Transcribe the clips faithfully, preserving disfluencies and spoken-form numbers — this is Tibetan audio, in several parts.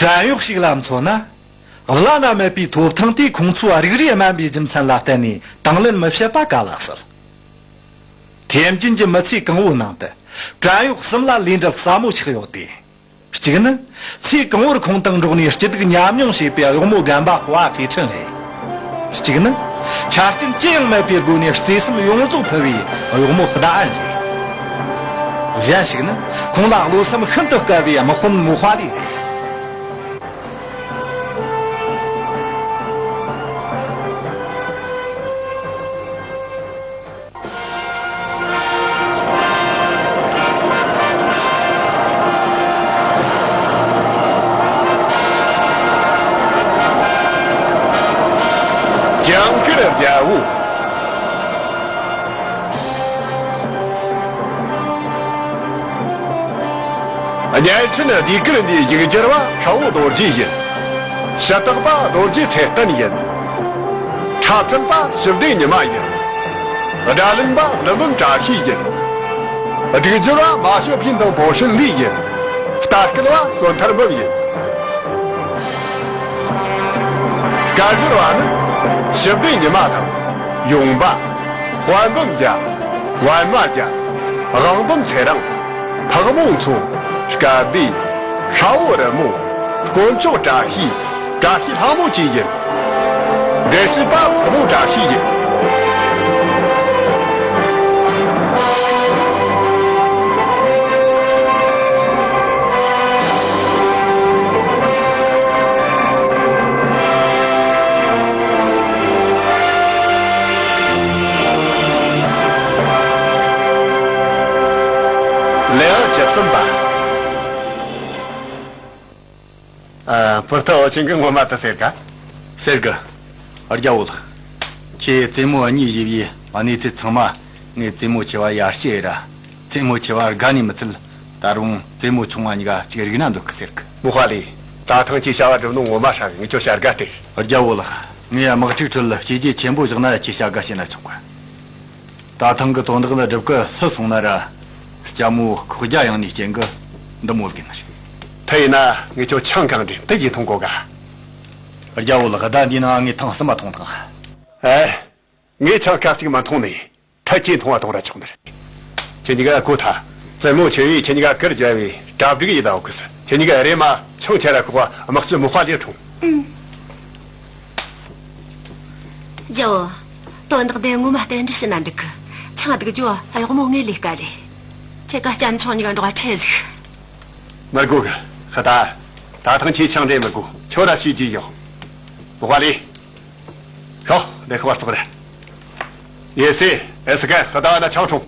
བྲན་གཡོག་ཞིག་ལ་མཚོན་ན། བླ་ན་མེད་པའི་ཐོབ་ཐང་དེས་ཁོང་ཚོའི་རིགས་རུས་དམན་པའི་རྒྱུ་མཚན་ལ་བརྟེན་ནས་དང་ལེན་མི་བྱེད་པ་ག་ལ་སྲིད། ཐེམ་ཅིན་གྱི་མི་ཚེ་གང་བོའི་ནང་དུ་བྲན་གཡོག་གསུམ་ལ་ལས་འབྲེལ་ཟབ་མོ་ཆགས་ཡོད་དེ། གཅིག་ནི། ཚེ་གང་བོར་ཁོང་དང་འགྲོགས་ནས་སྐྱིད་སྡུག་མཉམ་མྱོང་བྱས་པའི་གཡོག་མོ་རྒན་པ་ཧྭ་ཁེ་ཁྲིན་རེད། གཅིག་ནི། ཆ་རྐྱེན་ཅི་ཡང་མེད་པའི་སྒོ་ནས་བརྩེ་སེམས་ཡོངས་རྫོགས་ཕུལ་བའི་གཡོག་མོ་ཧྥུ་ཏཱ་ཨན་རེད། གཞན་ཞིག་ནི། ཁོང་ལ་བློ་སེམས་ཤིན་ཏུ་དཀར་བའི་དམག་དཔོན་མུ་ཧྭ་ལི་རེད། ཇིང་གིར་རྒྱལ་པོ། བརྙན་འཕྲིན་ཟློས་གར་འདིའི་ཡིག་སྒྱུར་བ་ཁྲ་བོ་རྡོ་རྗེ་ཡིན། ཞུ་དག་པ་རྡོ་རྗེ་ཚེ་བརྟན་ཡིན། འཁྲབ་ཁྲིད་པ་ཞི་བདེ་ཉི་མ་ཡིན། སྒྲ་ལེན་པ་ཀླུ་འབུམ་བཀྲ་ཤིས་ཡིན། སྒྲིག་སྦྱོར་བ་མ་ཞོ་ཕིན་དང་བོ་ཧྲིན་ལི་ཡིན། ལྟ་སྐུལ་བ་བསོད་ཐར་འབུམ་ཡིན། སྐད་སྒྱུར་བ་ནི་ཞི་བདེ་ཉི་མ་དང་ཡོང་འབའ། དཔལ་འབུམ་རྒྱལ། པད་མ་རྒྱལ། དབང་འབུམ་ཚེ་རིང་། ཕག་མོ་མཚོ། སྐལ་ལྡན། ཤ་བོ་རི་མོ། དཀོན་མཆོག་བཀྲ་ཤིས། བཀྲ་ཤིས་ལྷ་མོ་བཅས་ཡིན། འགྲེལ་བཤད་པ་ཕག་མོ་བཀྲ་ཤིས་ཡིན། ལེའུ་བཅུ་གསུམ་པ། ཨ། པུར་ཐི་འོ་ཆེན་གྱིས་ངོ་མ་དེ་ཟེར་ག་ཟེར་གི། རྒྱལ་པོ་ལགས། ཁྱེད་བཙུན་མོ་གཉིས་བཞེས་པའི་གནས་ཚུལ་ཚང་མ་ངས་བཙུན་མོ་ཆེ་བ་ཡར་ཞུས་ར། བཙུན་མོ་ཆེ་བ་དགའ་ནི་མི་ཚད། ད་རུང་བཙུན་མོ་ཆུང་བ་གཉིས་ཀ་ཅིག་རིག་ན་འདོད་གི་ཟེར་གི། མུ་ཧྭ་ལི། ད་ཐེངས་ཁྱེད་བྱ་བ་སྒྲུབ་ནོ་ངོ་མ་ཧྲ་གི། ངས་ཁྱོད་བྱ་དགའ་སྟེར། རྒྱལ་པོ་ལགས། ངས་དམག་འཁྲུག་ཁྲོད་ལ་བྱས་རྗེས་ཆེན་པོ་བཞག་ན་ཁྱེད་བྱ་དགའ་བྱས་ན་ཆོག་གི། ད་ཐེངས་གི་དོན་དག་ནི་སྒྲུབ་གི་སུ་སོང་ན་ར། ལྕམ་མོ་ཁོག་རྒྱ་ཡངས་ནས་སྐྱེལ་གི་འདི་མོ་ལ་གི་ནི་རེད། དེ་ཡིན་ན་ངས་ཁྱོད་ཆང་གང་འདྲེན་དེ་ཡིས་འཐུང་དགོས་ག་རྒྱལ་པོ་ལགས། ཟླ་འདིའི་ནང་ངས་ཐེངས་གསུམ་མ་འཐུང་དང་། ཨེ། ངས་ཆང་ཁ་ཅིག་མ་འཐུང་ནས་ཐ་ཁྱེད་འཐུང་བ་འཐུང་ར་ཆོག་ནི་རེད། ཁྱེད་གཉིས་ཀ་གོ་ཐལ། བཙུན་མོ་ཆེ་བས་ཁྱེད་གཉིས་ཀ་བཀུར་རྒྱལ་བའི་གྲ་སྒྲིག་ཡིན་ད་འོ་གི་ཟེར། ཁྱེད་གཉིས་ཀ་རེམ་མ་ཆང་ཁྱེར་ར་ཁོག་པ་དམག་སྤྱི་མུ་ཧྭ་ལི་འཐུང་། ཨུམ། རྒྱལ་པོ། དོན་དག་དེ་ངོ་མ་རྟེན་འབྲེལ་ཞུ་ན་འགྲིག་གི། ཆང་སྡུག་རྒྱུ་གཡོག་མོ་ངའི་ལས་ཀ་རེད། ཁྱེད་ཀ་ལྕམ་ཆུང་གཉིས་ཀ་འགྲོགས་ཁྲལ་ཟིག་མི་དགོས་གི། ཧ་ད། ད་ཐེངས་ཁྱེད་ཆང་འདྲེན་མི་དགོས། ཁྱོད་ར་ཤེས་ཀྱི་ཡོད། མུ་ཧྭ་ལི། ཤོག་འདི་ཁ་བར་ཙོག་རེད། ཡེ་སི། ཨེ་སི་ཀ་ཧ་ད་ན་ཆང་འཐུང་།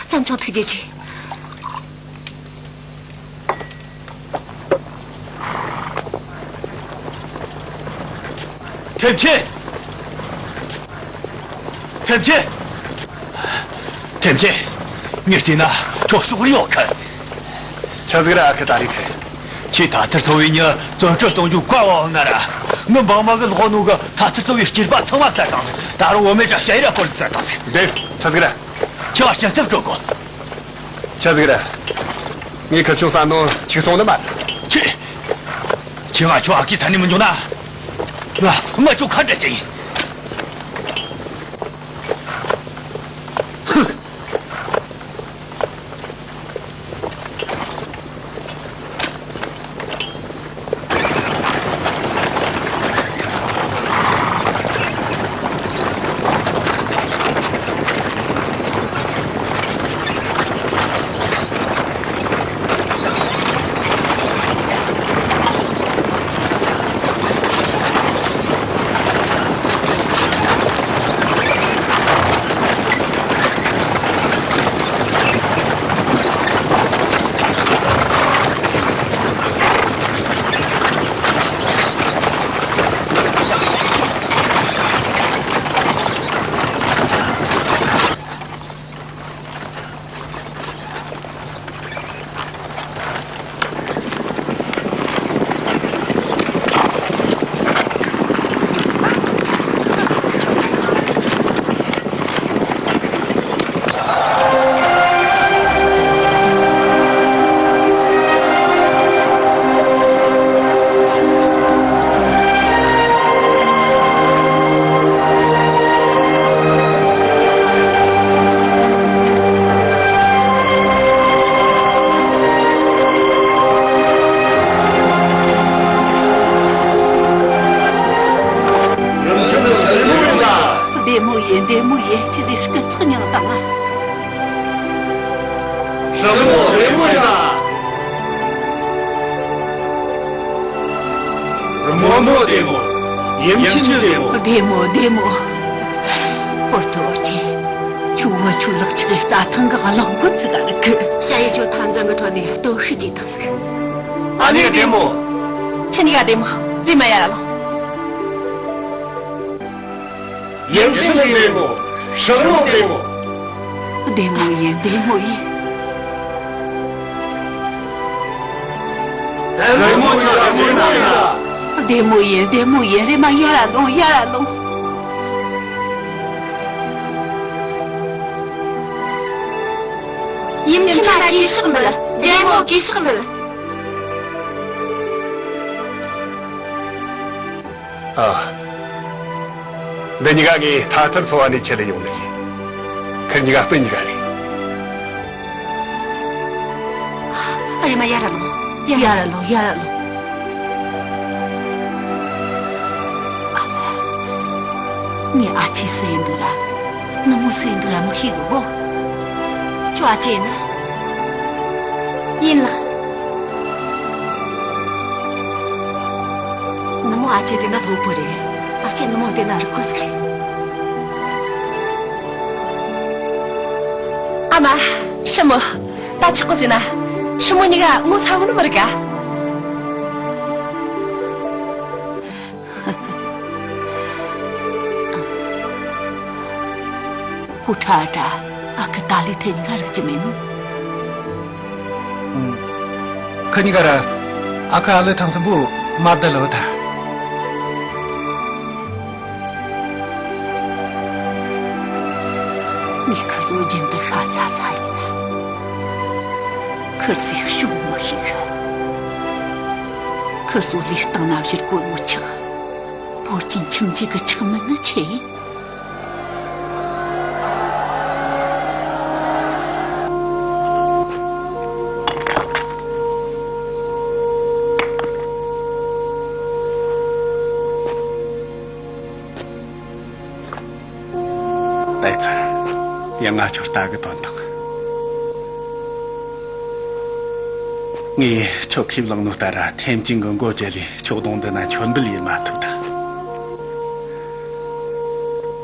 ལྕམ་ཆུང་ཐུགས་རྗེ་ཆེ། ཐེམ་ཆེན། ཐེམ་ཆེན། ཐེམ་ཆེན། ངས་བལྟས་ན་ཁྱོད་ཕྱོགས་རིས་ཡོད་ཁན། ཆི་ཟིག་ར་ཨ་ཁུ་ད་རེས་ཁུ། ཁྱེད་ཐ་ཐར་ཚོ་བའི་མྱི་བཙོན་གྲོལ་གཏོང་རྒྱུ་བཀའ་ཕབ་ན་ར། ངའི་འབངས་མི་གི་ལག་ནང་གི་ཐ་ཐར་ཚོ་བའི་སྐྱེས་པ་ཚང་མ་བསད་བཏང་ཟིག་ད་རུང་བུད་མེད་ཅག་ཞ་ཡི་ར་སྐོར་ཟིག་བསད་བཏང་ཟིག་དེ་ཆི་ཟིག་ར། ཁྱོད་སྐྱིན་ཚབ་སྤྲོད་དགོས། ཆི་ཟིག་ར། ངས་ཁི་ཆུང་ས་ནོ་ཆིག་སོང་ནི་མ། ཁྱེད། ཁྱེད་ང་ཁྱོད་ཨ་ཁུའི་ཚ་ནི་མི་འཇོག་ན། ང་ང་ཁྱོད་ཁ་བྲལ་ཅིག་ཡིན། བདེ་མོ་ཡིན། བདེ་མོ་ཡིན། ཁྱེད་ལས་སྐུ་ཚེགས་མྱངས་དང་ང་། ཞི་མོ་བདེ་མོ་ཡིན་ལ། རྨོ་མོ་བདེ་མོ། ཡུམ་ཆེན་བདེ་མོ། བདེ་མོ་བདེ་མོ། ཧོར་ཐོ་ཅི། ཆུ་བོ་ཆུ་ལག་ཆུ་རྩྭ་ཐང་གི་གླང་པོ་ཙི་ག་རི་ཁུ། ཞ་ཡི་ཆོ་ཐང་ཚང་གི་ཁྲོད་ནས་ལྟོ་ཤི་ཅིག་ཐག་ཟིག། ཨ་ནེ་བདེ་མོ། ཁྱེད་གཉིས་ཀ་བདེ་མོ། རེམ་མ་ཡར་ལོངས། ཡུམ་ཆེན་བདེ་མོ། ཞི་མོ་བདེ་མོ། བདེ་མོ་ཡིན། བདེ་མོ་ཡིན། བདེ་མོ་ཡིན། བདེ་མོ་ཡིན། བདེ་མོ་ཡིན། བདེ་མོ་ཡིན། རེམ་མ་ཡར་ལོངས། ཡར་ལོངས། ཡུམ་ཆེན་ལ་གུས་ཕྱག་འབུལ། བདེ་མོ་གུས་ཕྱག་འབུལ། ཨ། འདི་གཉིས་ཀ་ངས་ཐ་ཐར་ཚོ་བ་ནས་ཁྱེར་ཡོང་ནི་ཡིན། ཁིར་གཉིས་ཀ་སྤུན་གཉིས་ཀ་རེད། ཨ་རེ་མ། ཡར་ར་ལོངས། ཡར་ར་ལོངས། ཡར་ར་ལོངས། ངས་ཨ་ཅེ་ཟེར་འདུག་ར། ནུ་མོ་ཟེར་འདུག་ར་མི་ཤེས་གོ། ཁྱོད་ཨ་ཅེ་ཡིན་ན། ཡིན་ལགས། ནུ་མོ་ཨ་ཅེ་དེ་ན་སློབ་བུ་རེད། ཨ་ཅེ་ནུ་མོ་དེ་ན་རུ་ཁོ་ཟིག་རེད། ཨ་མ། ཧྲི་མོ། ད་ཆོག་གི་ཟེར་ན། ཧྲི་མོ་གཉིས་ཀ་ངོ་ཚ་གི་ནི་མི་རིག་ག། ཧུ་ཁྲ་ཁྲ། ཨ་ཁུ་ད་ལི་ཐེ་གཉིས་ཀ་རིག་གི་མེད་ནོ། ཁི་གཉིས་ཀ་ར། ཨ་ཁུ་ཨ་ལི་ཐང་སྲིན་པོ་མ་བདེ་ལོ་ད། ངས་ཁི་ཚོ་རྒྱུན་དུ་ཤ་ཚ་ཚ་ཡིན་ན། ཁི་ཚོས་ཤུགས་མི་ཤེས་གི། ཁི་ཚོ་ལུས་སྟེང་ན་བཞུར་གོ་ནོ་ཆག། བོར་ཅིན་ཁྱིམ་རྒྱུད་ཀྱི་ཆག་མིན་ནི་ཆེ་ཡིན། ལྟས་ཚར། ཡང་ང་ཁྱོད་ལྟ་གི་དོན་དང་། ངས་ཁྱོད་ཁས་བླངས་ནོ་ལྟར་ཐེམ་ཅིང་གི་མགོ་བཅད་ལས་ཁྱོད་གདོང་འདི་ན་མཆོད་འབུལ་ཡེད་མ་ཐུབ་ད།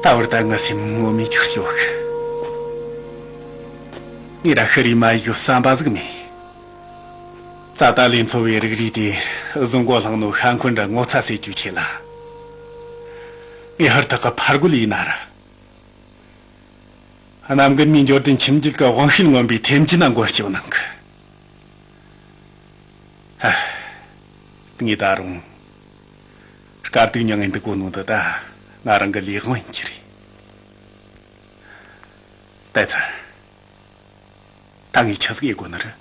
ད་བར་ད་ངའི་སེམས་ངོ་མས་ཆགས་ཞོག་གི། ངས་ར་ཤི་རི་མ་ཡིག་བསམ་པ་ཟིག་མེད། རྩ་ད་ལས་འཚོ་བའི་རིགས་རུས་དེ་བཟང་གོ་བླངས་ནོ་ཤ་འཁོན་འདྲ་ངོ་ཚ་སེ་བཅུག་ཆེ་ལ། ངས་ཧུར་ཐག་གི་ཕར་རྒོལ་ཡིན་ན་ར། གནམ་རྒན་མིའི་འབྱོར་ལྡན་ཁྱིམ་རྒྱུད་ཀྱི་དབང་ཤེད་མངོན་པའི་ཐེམ་ཅིན་ན་མགོ་སྐྱོག་གནང་གི། ཧ། ངས་ད་རུང་། དཀའ་སྡུག་མྱངས་ངས་འདུག་གོ་ནོ་འདི་ད་ང་རང་གི་ལས་དབང་ཡིན་གྱི་རེད། ལྟས་ཚར། ད་ངས་ཆི་ཟིག་ཡེད་དགོས་ནི་རེད།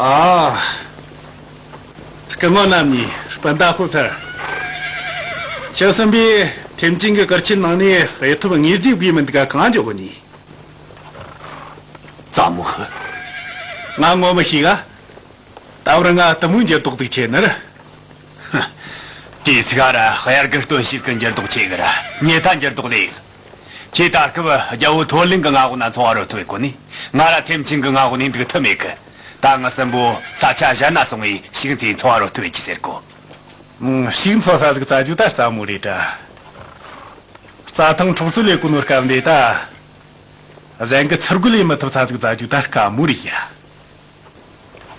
ཨ། སྐུ་ངོ་རྣམ་གཉིས་སྤུན་ཟླ་ཧུ་ཚར། ཁྱེད་གསུམ་པོས་ཐེམ་ཅིན་གྱི་གུར་ཆེན་ནང་ནས་དབྱེ་ཐོབ་དངོས་རྫས་བགོས་མི་འདུག་ག་གང་འཇོག་གོ་ནི། ཙ་མོ་ཧི། ང་ངོ་མི་ཤེས་ག། ད་བར་ང་དུ་མོའི་འགྱུར་ལྡོག་ཅིག་ཆེ་ནི་རེད། ཧ། དེའི་ཚིག་ཨ་ར་དབྱར་དགུན་སྟོན་དཔྱིད་ཀྱི་འགྱུར་ལྡོག་ཆེ་གི་ར། ཉེ་ཐ་འགྱུར་ལྡོག་ལས་ཡོད། ཁྱེད་ད་སྐབས་རྒྱལ་བོ་ཐོར་ལེན་གི་མངའ་འོག་ན་འཚོ་བ་རོལ་ཐུབ་ཡོད་གོ་ནི། ང་ར་ཐེམ་ཆེན་གི་མངའ་འོག་ནས་འདུག་ཐུབ་མེད་གི། ད་ང་གསུམ་པོ་ས་ཆ་གཞན་ན་སོང་བས་ཕྱུགས་འཚོས་འཚོ་བ་རོལ་ཐུབ་ཡོད་ཀྱི་ཟེར་གོ། ཨང་། ཕྱུགས་འཚོ་ས་ཟིག་བཙལ་རྒྱུ་ད་སླ་མོ་རེད་དྲ། རྩྭ་ཐང་འཕྲོག་རྩོད་ལས་གོ་ནོ་སྐབས་འདི་ད། གཞན་གྱི་ཚུར་རྒོལ་ལས་མི་ཐུབ་ས་ཟིག་བཙལ་རྒྱུ་ད་དཀའ་མོ་རེད་ཡ།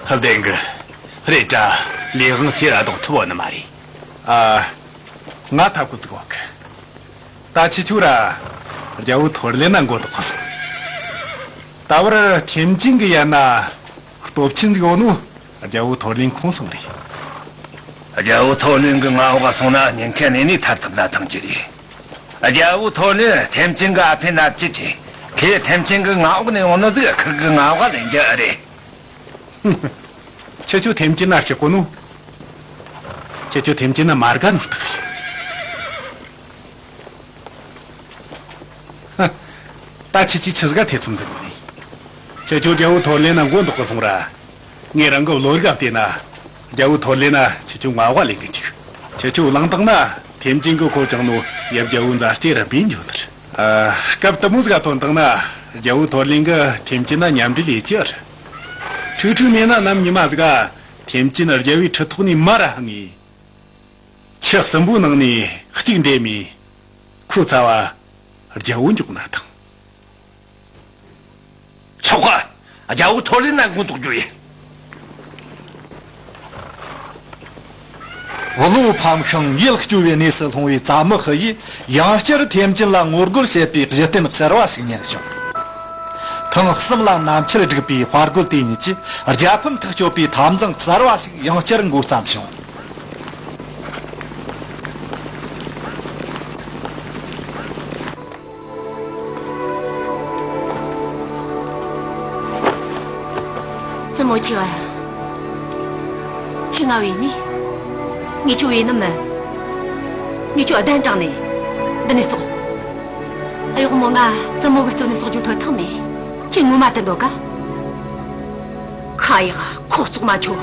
བདེན་གི། རེད་དྲ། ལས་དབང་སེ་ར་རྡོག་ཐུབ་བོ་ནི་མ་རེད། ཨ། ང་ཐབས་ཀུ་ཙི་གོ་གི། ད་ཁྱེད་ཆོ་ར་རྒྱལ་བོ་ཐོར་ལེན་ན་མགོ་འདོགས་གི་སོང་། ད་བར་ཐེམ་ཅིན་གི་ཡན་ན་སྟོབས་ཆེན་ཟིག་ཡོད་ནོ་རྒྱལ་བོ་ཐོར་ལེན་ཁོང་སོང་རེད། རྒྱལ་བོ་ཐོར་ལེན་གི་མངའ་འོག་སོང་ན་ཉེན་ཁ་ནས་ནས་ཐར་ཐུབ་ན་ཐང་གི་རེད། རྒྱལ་བོ་ཐོར་ལེན་ཐེམ་ཅིན་གི་ཨ་ཕའི་མནའ་བཅད་དེ། ཁོས་ཐེམ་ཅིན་གི་མངའ་འོག་ནས་ཡོང་ནི་ཟིག་ཁིར་གི་མངའ་འོག་ལེན་རྒྱུ་ཨེ་རེད། ཁྱེད་ཆོ་ཐེམ་ཅིན་ན་སྐྲག་གོ་ནོ། ཁྱེད་ཆོ་ཐེམ་ཅིན་ན་མ་དགའ་ནོ་ལྟ་རེད། ད་ཁྱེད་ཆོས་ཆི་ཟིག་ག་ཐེ་ཚོམ་འདུག་ནི། ཁྱེད་ཆོ་རྒྱལ་བོ་ཐོར་ལེན་ན་མགོ་འདོགས་གི་སོང་ར། ངས་རང་གི་བློ་རིག་བལྟས་ན། རྒྱལ་བོ་ཐོར་ལེ་ན་ཁྱེད་ཆོ་ང་བ་ལེན་གི་འཇུག་ཁྱེད་ཆོ་བླངས་བཏང་ན་ཐེམ་ཅིན་གི་ཁོ་ཅང་ནོ་ཡབ་རྒྱལ་བོ་མཛའ་བརྩེ་ར་བིན་འཇོག་ནར། སྐབས་དུ་མོ་ཟིག་ག་ཐོན་བཏང་ན་རྒྱལ་བོ་ཐོར་ལེན་གི་ཐེམ་ཅིན་ན་མཉམ་འབྲེལ་ཡེ་ཅི་ར། ཁྲིག་ཁྲིག་མེད་ན་ནམ་ཉི་མ་ཟིག་ག་ཐེམ་ཅིན་རྒྱལ་བོའི་ཁྲི་ཐོག་ནས་མར་ར་ཧང་ངེ། ཁྱི་གསུམ་པོའི་ནང་ནས་གཅིག་འདེམས་མེ། ཁོ་ཚ་བ་རྒྱལ་བོ་འཇོག་ན་ཐང་། ཆོག་ག་རྒྱལ་བོ་ཐོར་ལེན་ན་མགོ་འདོགས་རྒྱུ་ཡིན། བློ་ཕམ་ཤིང་ཡིད་སྐྱོ་བའི་གནས་སུ་ལྷུང་བའི་ཙ་མི་ཧི་ཡིས་ཡང་བསྐྱར་ཐེམ་ཅིན་ལ་ངོ་རྒོལ་བྱེད་པའི་གཞི་རྟེན་གསར་བ་ཞིག་རྙེད་བྱུང་། ཐེངས་གསུམ་ལ་མནའ་བཅད་བསྒྲིགས་པའི་དཔའ་རྒོད་དེ་ཉིད་ཀྱིས་རྒྱལ་ཕམ་ཐག་གཅོད་པའི་འཐབ་འཛིང་གསར་བ་ཞིག་ཡང་བསྐྱར་འགོ་བརྩམས་བྱུང་། བཙུན་མོ་ཆེ་བ། ཁྱོས་ང་བོས་ནི། ངས་ཁྱོད་བོས་ནི་མིན། ངས་ཁྱོད་གདན་དྲངས་ནས་འདི་ནས་ཙོག་གཡོག་མོ་ང་བཙུན་མོ་གི་གཙོ་ནས་ཙོག་རྒྱུ་ཐོན་ཐང་མེད། ཁྱོས་ངོ་མ་དེ་འདོད་ག་ཁ་ཡག་ཁོ་ཙོག་མ་ཆོ།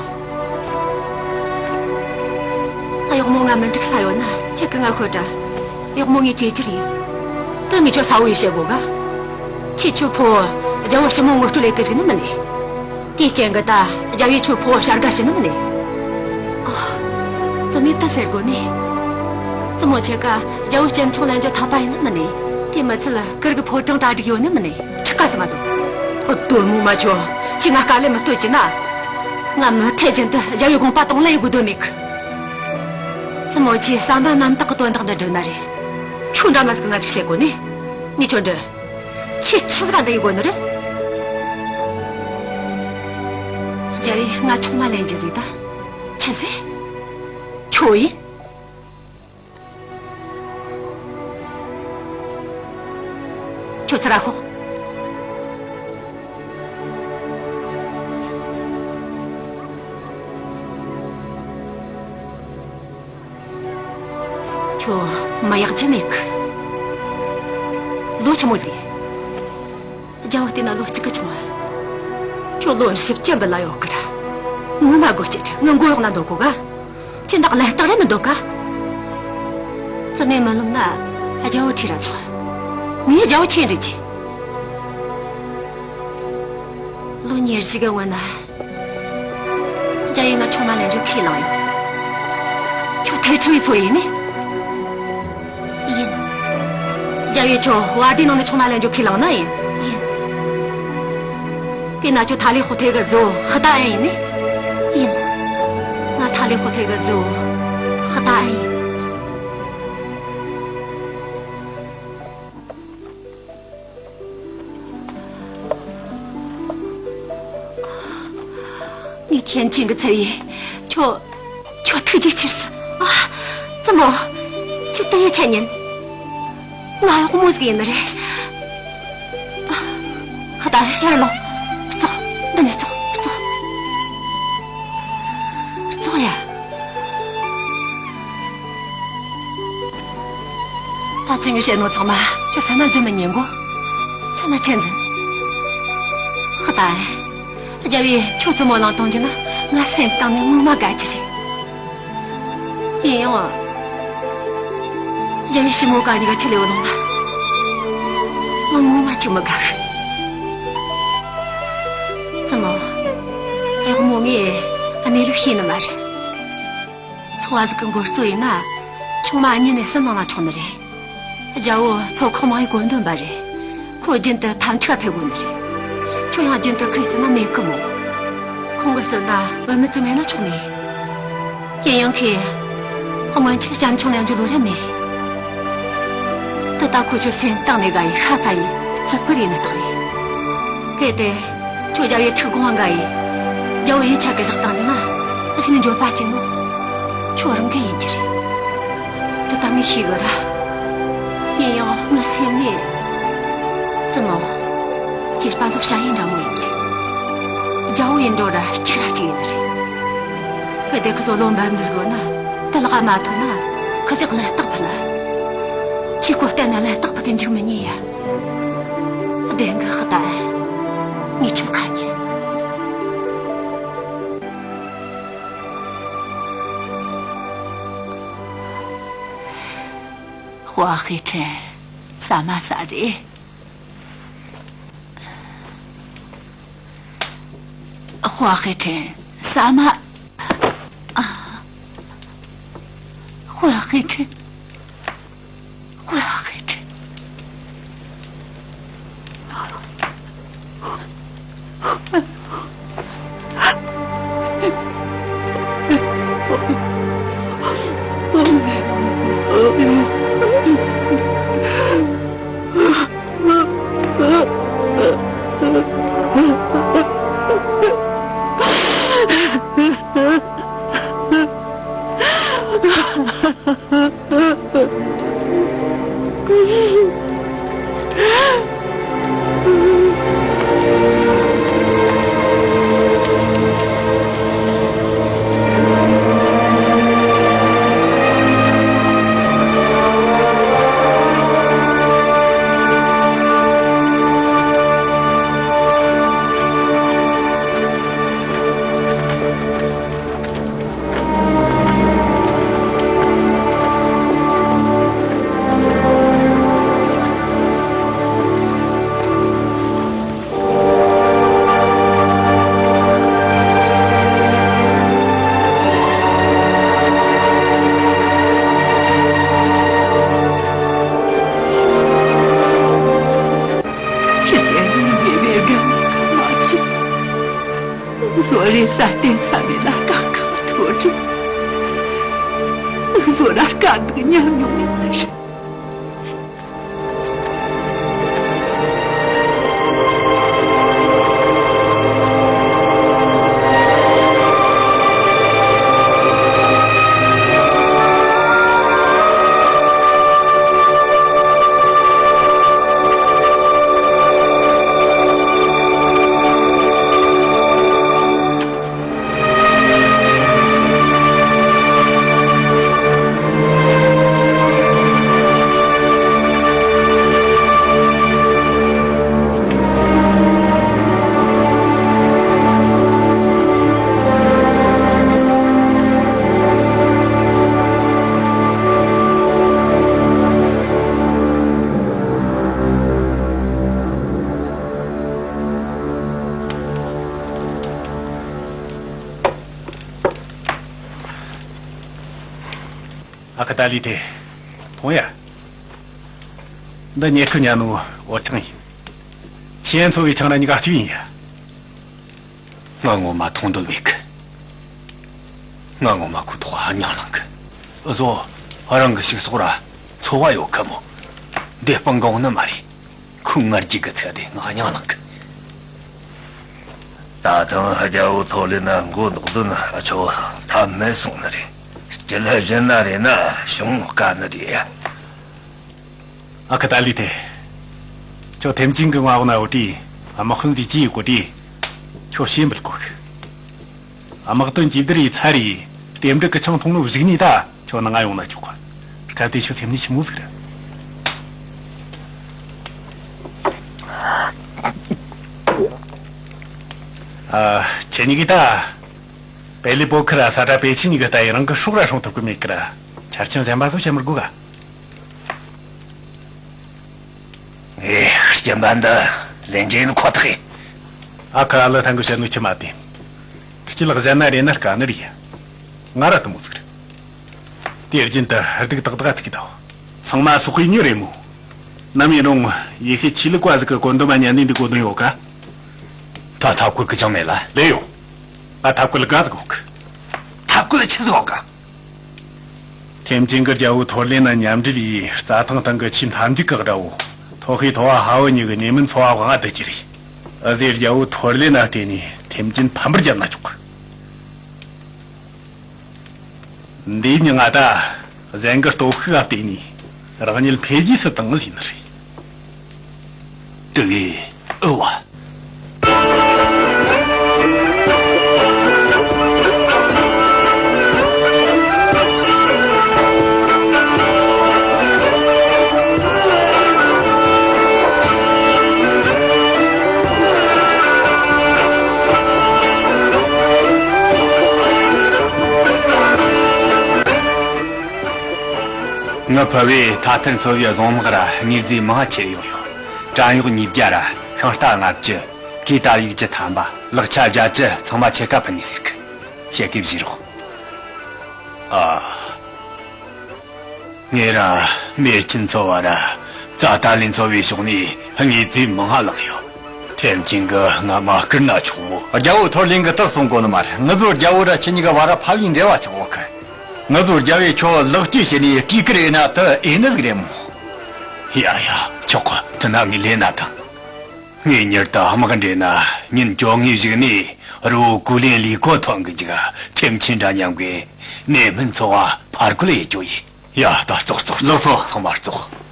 གཡོག་མོ་ང་མི་འགྲིག་ས་ཡོད་ན་ཁྱེད་ཀྱི་ང་ཤོད་དྲ། གཡོག་མོ་ངས་ཅེ་ཅི་རེད། དེ་ངས་ཁྱོད་ས་བོ་ཡི་བཤད་དགོས་ག་ཁྱེད་ཁྱོད་ཕོ་བོ་རྒྱལ་བོ་ཞི་མོ་ངོ་སྤྲོད་ལས་ཀི་ཟིག་ནི་མིན་ནས། དེའི་རྐྱེན་གི་ད་རྒྱལ་བོས་ཁྱོད་ཕོ་བོ་བྱ་དགའ་བྱིན་ནི་མིན་ནས། ཨ། བཙུན་མོས་དེ་ཟེར་དགོས་ནི། བཙུན་མོ་ཁྱེད་ཀ་རྒྱལ་བོ་སྤྱི་མཆོག་ལེན་རྒྱུ་ཐག་པ་ཡིན་ནི་མིན་ནས། དེ་མི་ཚད་གུར་གི་ཕོ་བྲང་གྲ་སྒྲིག་ཡོད་ནི་མིན་ནས། ཁྲི་ཀ་ས་མ་དོ། ཨོ་དོ་མོ་མ་ཆོ། ཁྱེད་ང་དཀའ་ལས་མི་གཏོད་ཀྱི་ན། ང་མི་ཐེ་བཞིན་དུ་རྒྱལ་བོའི་དགོངས་པ་དང་ལེན་དགོས་དོན་མེད་གི་བཙུན་མོ་ཁྱེད་བསམ་པ་རྣམ་དག་གི་དོན་དག་འདི་འགྲུབ་ན་རེད། ཁྱོད་འདྲ་མ་ཟིག་ང་ཅིག་བཤད་དགོས་ནི། ངས་ཁྱོད་འདྲི། ཁྱེད་ཆི་ཟིག་ག་འདི་ཡི་དགོས་ནི་རེད། རྒྱལ་བོས་ང་ཆུང་མ་ལེན་རྒྱུ་ཟིག་ད། ཆི་ཟེར། ཁྱོད་ཡིན། ཁྱོད་ཚུར་ར་ཤོག་ཁྱོད་མི་ཡག་ཅི་མེད་གི་ལོ་ཆི་མོ་ཟིག་རྒྱལ་བོ་བལྟས་ན་ལོ་གཅིག་གི་ཆུང་བ། ཁྱོད་ལོ་བཞི་བཅུ་འབུད་ལ་ཡོད་གི་ར། ངོ་མ་དགོད་ཅིག་ངི་མགོ་གཡོག་ན་འདོད་གོ་ག་ཁྱེད་འདག་ལན་རྟགས་རེ་མི་འདོད་ག་བཙུན་མོས་མི་ལོམ་ན་རྒྱལ་བོ་ཁྲིད་ར་ཆོག་ངས་རྒྱལ་བོ་ཁྱེད་འདྲི་གྱིས། ལོ་ཉེར་བཞི་གི་སྔོན་ན། རྒྱལ་བོས་ང་ཆུང་མ་ལེན་རྒྱུ་ཁས་བླངས་ཡོད། ཁྱོད་ཐེ་ཁྲི་བའི་ཚོ་ཡིན་ནི། ཡིན། རྒྱལ་བོས་ཁྱོད་བ་དེའི་ནང་ནས་ཆུང་མ་ལེན་རྒྱུ་ཁས་བླངས་ན་ཡིན། ཡིན། དེས་ན་ཁྱོད་ཐ་ལི་ཧོ་ཐེ་གི་བཟོ་ཧི་ད་ཨན་ཡིན་ནི། ཡིན། ང་ཐ་ལི་ཧོ་ཐེ་གི་བཟོ་ཧི་ད་ཨན་ཡིན། ངས་ཐེན་ཅིན་གི་ཚེ་ཡིས་ཁྱོད། ཁྱོད་ཐུགས་རྗེ་ཆེ་ཟེར། ཨ། བཙུན་མོ། ཁྱོད་དེ་ཡི་ཆ་ཉན། ང་གཡོག་མོ་ཟིག་ཡིན་ནི་རེད། ཨ། ཧ་ད་ཡར་ལོངས། ཙོག་འདི་ནས་ཙོག་ཙོག་ཙོག་ཡ། ད་ཅི་ངས་བཤད་ནོ་ཚང་མ་ཁྱོད་ས་ན་འདི་མི་ཉན་གོ་ས་ན་ཁྲེན་འཛིན། ཧ་ད། རྒྱལ་བོས་ཁྱོད་བཙུན་མོ་བླངས་གཏོང་རྒྱུ་ན་ང་སེམས་གཏིང་ནས་ངོ་མ་དགའ་རྒྱུ་རེད། ཡིན་ཡང་། རྒྱལ་བོས་ཞི་མོ་ག་གཉིས་ཀ་ཁྲིད་ལས་བུད་ལོང་ན། ང་ངོ་མ་ཅིག་མི་དགའ་གི་བཙུན་མོ། གཡོག་མོ་ངས་གནས་ལུགས་ཤེས་ནི་མ་རེད། ཚོ་བ་ཟིག་གི་འགོ་གཙོ་ཡིན་ན། ཆུང་མ་གཉིས་ནས་གསུམ་ནང་ལ་ཆོག་ནི་རེད། རྒྱལ་བོ་ཚོ་ཁག་མང་བའི་བཀོད་འདོམས་པ་རེད། ཁོ་རྒྱུན་དུ་འཐབ་འཁྲུག་ཕེབས་དགོས་ནི་རེད། ཁྱོད་ཡང་རྒྱུན་དུ་ཁོའི་བརྩེ་ན་མེད་གི་མོ། ཁོང་གི་བརྩེ་ན་བུད་མེད་ཙམ་མེད་ན་ཆོག་ནི། ཡིན་ཡང་ཁོས་སྔོན་ཆད་བྱམས་ཆུང་ལེན་རྒྱུ་ལོ་རེ་མེད། ད་ལྟ་ཁོ་ཁྱོད་སེམས་གཏིང་ནས་དགའ་ཡི་ཤ་ཚ་ཡི་བརྩི་བཀུར་ཡིན་ནི་རྟགས་རེད། གལ་ཏེ། ཁྱོད་རྒྱལ་བོའི་ཐུགས་དགོངས་དགའ་ཡིས། རྒྱལ་བོ་ཡིད་ཆད་གི་བཞག་བཏང་རྒྱུ་ན། གཞི་ནས་འགྱོད་པ་སྐྱེ་ནོ། ཁྱོད་རང་གི་ཡིན་གྱི་རེད། དེ་ད་ངས་ཤེས་གི་ར། ཡིན་ཡང་ངའི་སེམས་ནས། བཙུན་མོ། སྐྱེས་པ་ཚོ་བྱ་ཡི་འདྲ་མོ་ཡིན་གྱི། རྒྱལ་བོ་ཡིན་འགྲོ་ར་གཅིག་ར་གཅིག་ཡིན་རེད། གལ་ཏེ་ཁི་ཚོ་བློ་འབབ་འདི་དགོས་ན། དེ་ལག་མ་ཐོན་ན། ཁི་ཚོས་ལན་རྟགས་ཕུལ། ཁྱེད་ཁོ་བལྟས་ན་ལན་རྟགས་ཕུལ་གི་འཇུག་མི་ཉན་ཡ། བདེན་གི་ཧ་ད། ངས་ཁྱོད་ཁ་ཉན། ཧྭ་ཧེ་ཁྲེན། ཟ་མ་ཟ་རེད། ཧྭ་ཧེ་ཁྲེན། ཟ་མ། ཨ། ཧྭ་ཧེ་ཁྲེན། ཧྭ་ཧེ་ཁྲེན། ཁྱེད་ཀྱིས་ངའི་ལས་འགན་མ་བྱེད། བཟོ་རེ་ས་བརྟན་ཚ་མེད་ལ་དཀའ་ཁག་ཐོག་རེད། བཟོ་ར་དཀའ་སྡུག་མཉམ་མྱོང་ཡིན་ནི་རེད། ཨ་ཁུ་ཏཱ་ལི་ཐེ། ཐོང་ཡ། འདི་ཉེ་ཁུ་ཉ་ནུ་འོ་ཆང་ཡིན། ཁྱེད་འཚོ་བའི་ཆང་ར་གཉིས་ཀ་གཅིག་ཡིན་ཡ། ང་ངོ་མ་མཐོང་འདོད་མེད་གི། ང་ངོ་མ་ཁོ་ཐོག་ཧ་ཉང་ལང་གི། འུ་ཟོ། རང་གི་ཕྱུགས་ཟོག་ར་འཚོ་བ་ཡོད་གི་མོ། འདི་སྤང་གོང་ནི་མ་རེད། ཁོའི་ང་རྒྱལ་གི་ཚད་དེ་ང་སྙིང་ལངས་གི། ད་ཐེངས་རྒྱལ་བོ་ཐོ་ལེ་ན་མགོ་འདོགས་དོན་ཨ་ཆོ་ཐབས་མེད་སོང་ནི་རེད། སྤྱི་ལ་གཞན་ན་རེད་ན་བྱུང་དཀའ་ནི་རེད། ཨ་ཁུ་ཏཱ་ལི་ཐེ། ཁྱོད་ཐེམ་ཅིན་གི་མངའ་འོག་ན་ཡོད་དུས་དམག་དཔོན་འདི་ཅི་ཡི་གོ་དུས་ཁྱོད་ཤེས་འབུལ་དགོས་གི། དམག་དོན་གྱི་བདུད་ཡི་ཚར་ཡི་རྟེན་འབྲེལ་གྱི་ཆང་འཐུང་ནོ་གཟིགས་ནས་ད་ཁྱོད་ནང་ང་ཡོང་ན་ཆོག་གི། སྐབས་དེ་ཁྱོད་སེམས་ནས་ཆི་མོ་ཟིག་རེད། ཨ། ཁྱེད་གཉིས་ཀྱིས་ད་པེ་ལི་པོ་ཁི་ར་ས་ཏྲ་པེ་ཆི་གཉིས་ཀྱི་ལྟ་ཡི་རང་གི་སྲོག་ར་སྲུང་ཐུབ་གི་མེད་གི་ར། ཆ་རྐྱེན་གཞན་པ་ཚོ་བཤད་མི་དགོས་ག། ངས་སྐྱེམས་པ་འདི་ལེན་རྒྱུ་ཡིན་ཁོ་ཐག་ཡིན། ཨ་ཁུ་ཨ་ལི་ཐང་གི་བཤད་ནོ་ཁྱི་མ་བདེན། སྤྱི་ལག་གཞན་ན་རེ་ན་དཀའ་ནི་རེད། ང་ར་དུ་མོ་ཟིག་རེད། དེ་རྒྱུན་དུ་སྡུག་ཏག་ཏག་ཐུག་གི་ད། ཚང་མ་སོག་པའི་མྱི་རེད་མོ། ནམ་ཡིན་རུང་ཡེ་ཤེས་ཆོས་ལུགས་པ་ཟིག་གི་བཀོད་འདོམས་མ་ཉན་ནས་འདུག་དགོས་དོན་ཡོད་ག། ད་ཐབས་བཀོད་གི་ཅང་མེད་ལ། ལས་ཡོད། ང་ཐབས་བཀོད་ག་ཟིག་དགོས་གི། ཐབས་བཀོད་ཆི་ཟིག་དགོས་ག། ཐེམ་ཅིན་གྱི་རྒྱལ་བོ་ཐོར་ལེ་ན་མཉམ་འབྲེལ་ཡིས་རྩྭ་ཐང་སྟེང་གི་ཆེས་མཐའ་མཇུག་གི་དགྲ་བོ་ཐོ་ཧེ་ཐོ་བ་ཧ་བོ་གཉིས་ཀྱི་ནེ་མིན་ཚོ་བ་དབང་བསྡུ་རྒྱུ་རེད། འུ་ཟོས་རྒྱལ་བོ་ཐོར་ལེ་ན་བརྟེན་ནས་ཐེམ་ཅིན་ཕམ་པར་བརྒྱབ་ན་ཆོག་གི། འདིའི་མྱི་ང་ད་གཞན་གྱི་སྟོབས་ཤུགས་ལ་བརྟེན་ནས་རང་ཉིད་འཕེལ་རྒྱས་སུ་བཏང་ངེས་ཡིན་ནི་རེད། དེ་གས་ཨུ་བ། ངའི་ཕུ་བོས་ཐ་ཐར་མཚོ་བའི་རྫོང་དམག་ར་དངོས་རྫས་མང་ཆེར་ཡོང་ཡོད། བྲན་གཡོག་ཉིས་བརྒྱ་ར་ཤིང་རྟ་ལྔ་བཅུ། གོས་དར་ཡུག་བཅུ་ཐམ་པ། ལག་ཆ་བརྒྱད་ཅུ་ཚང་མ་ཁྱེད་ཀ་ཕུལ་ནས་ཟེར་གི། ཁྱེད་ཀྱིས་བཞེས་རོགས། ཨ། ངས་ར་མེར་ཆེན་ཚོ་བ་ར་རྩ་ཏཱ་ལིན་ཚོ་བའི་ཕྱོགས་ནས་དངོས་རྫས་མང་ང་བླངས་ཡོད། ཐེམ་ཆེན་གྱིས་ང་མ་བསྐུར་ན་ཆོག་མོ། རྒྱལ་བོ་ཐོར་ལིང་གིས་དེ་གསུང་གོ་ནི་མ་རེད། ངུ་ཟོ་རྒྱལ་བོ་ར་ཁྱེད་གཉིས་ཀ་བར་ར་ཕ་བུའི་འབྲེལ་བ་ཆགས་ཡོད་གི། ངུ་ཟོ་རྒྱལ་བོས་ཁྱོད་ལེགས་སྐྱེས་བྱས་ནས་སྤྲུལ་སྐུ་རེད་ན་དེ་ཨེ་ནི་ཟིག་རེད་མོ། ཡ་ཡ། ཆོག་གི། དེ་ན་ངས་ལེན་ན་ཐང་། ངས་མྱུར་དུ་དམག་འདྲེན་ན་ཉིན་བཅོ་ལྔའི་གཞུག་ནས་རི་བོ་གུ་ལེན་ལི་ཀོ་ཐོན་གི་འཇུག། ཐེམ་ཆེན་འདྲ་མཉམ་གི་ནེ་མན་ཚོ་བ་ཕར་རྒོལ་ཡེ་རྒྱུ་ཡིན། ཡ། ད་ཙོག་ཙོག། ལགས་སོ། ཚང་མ་ཙོག།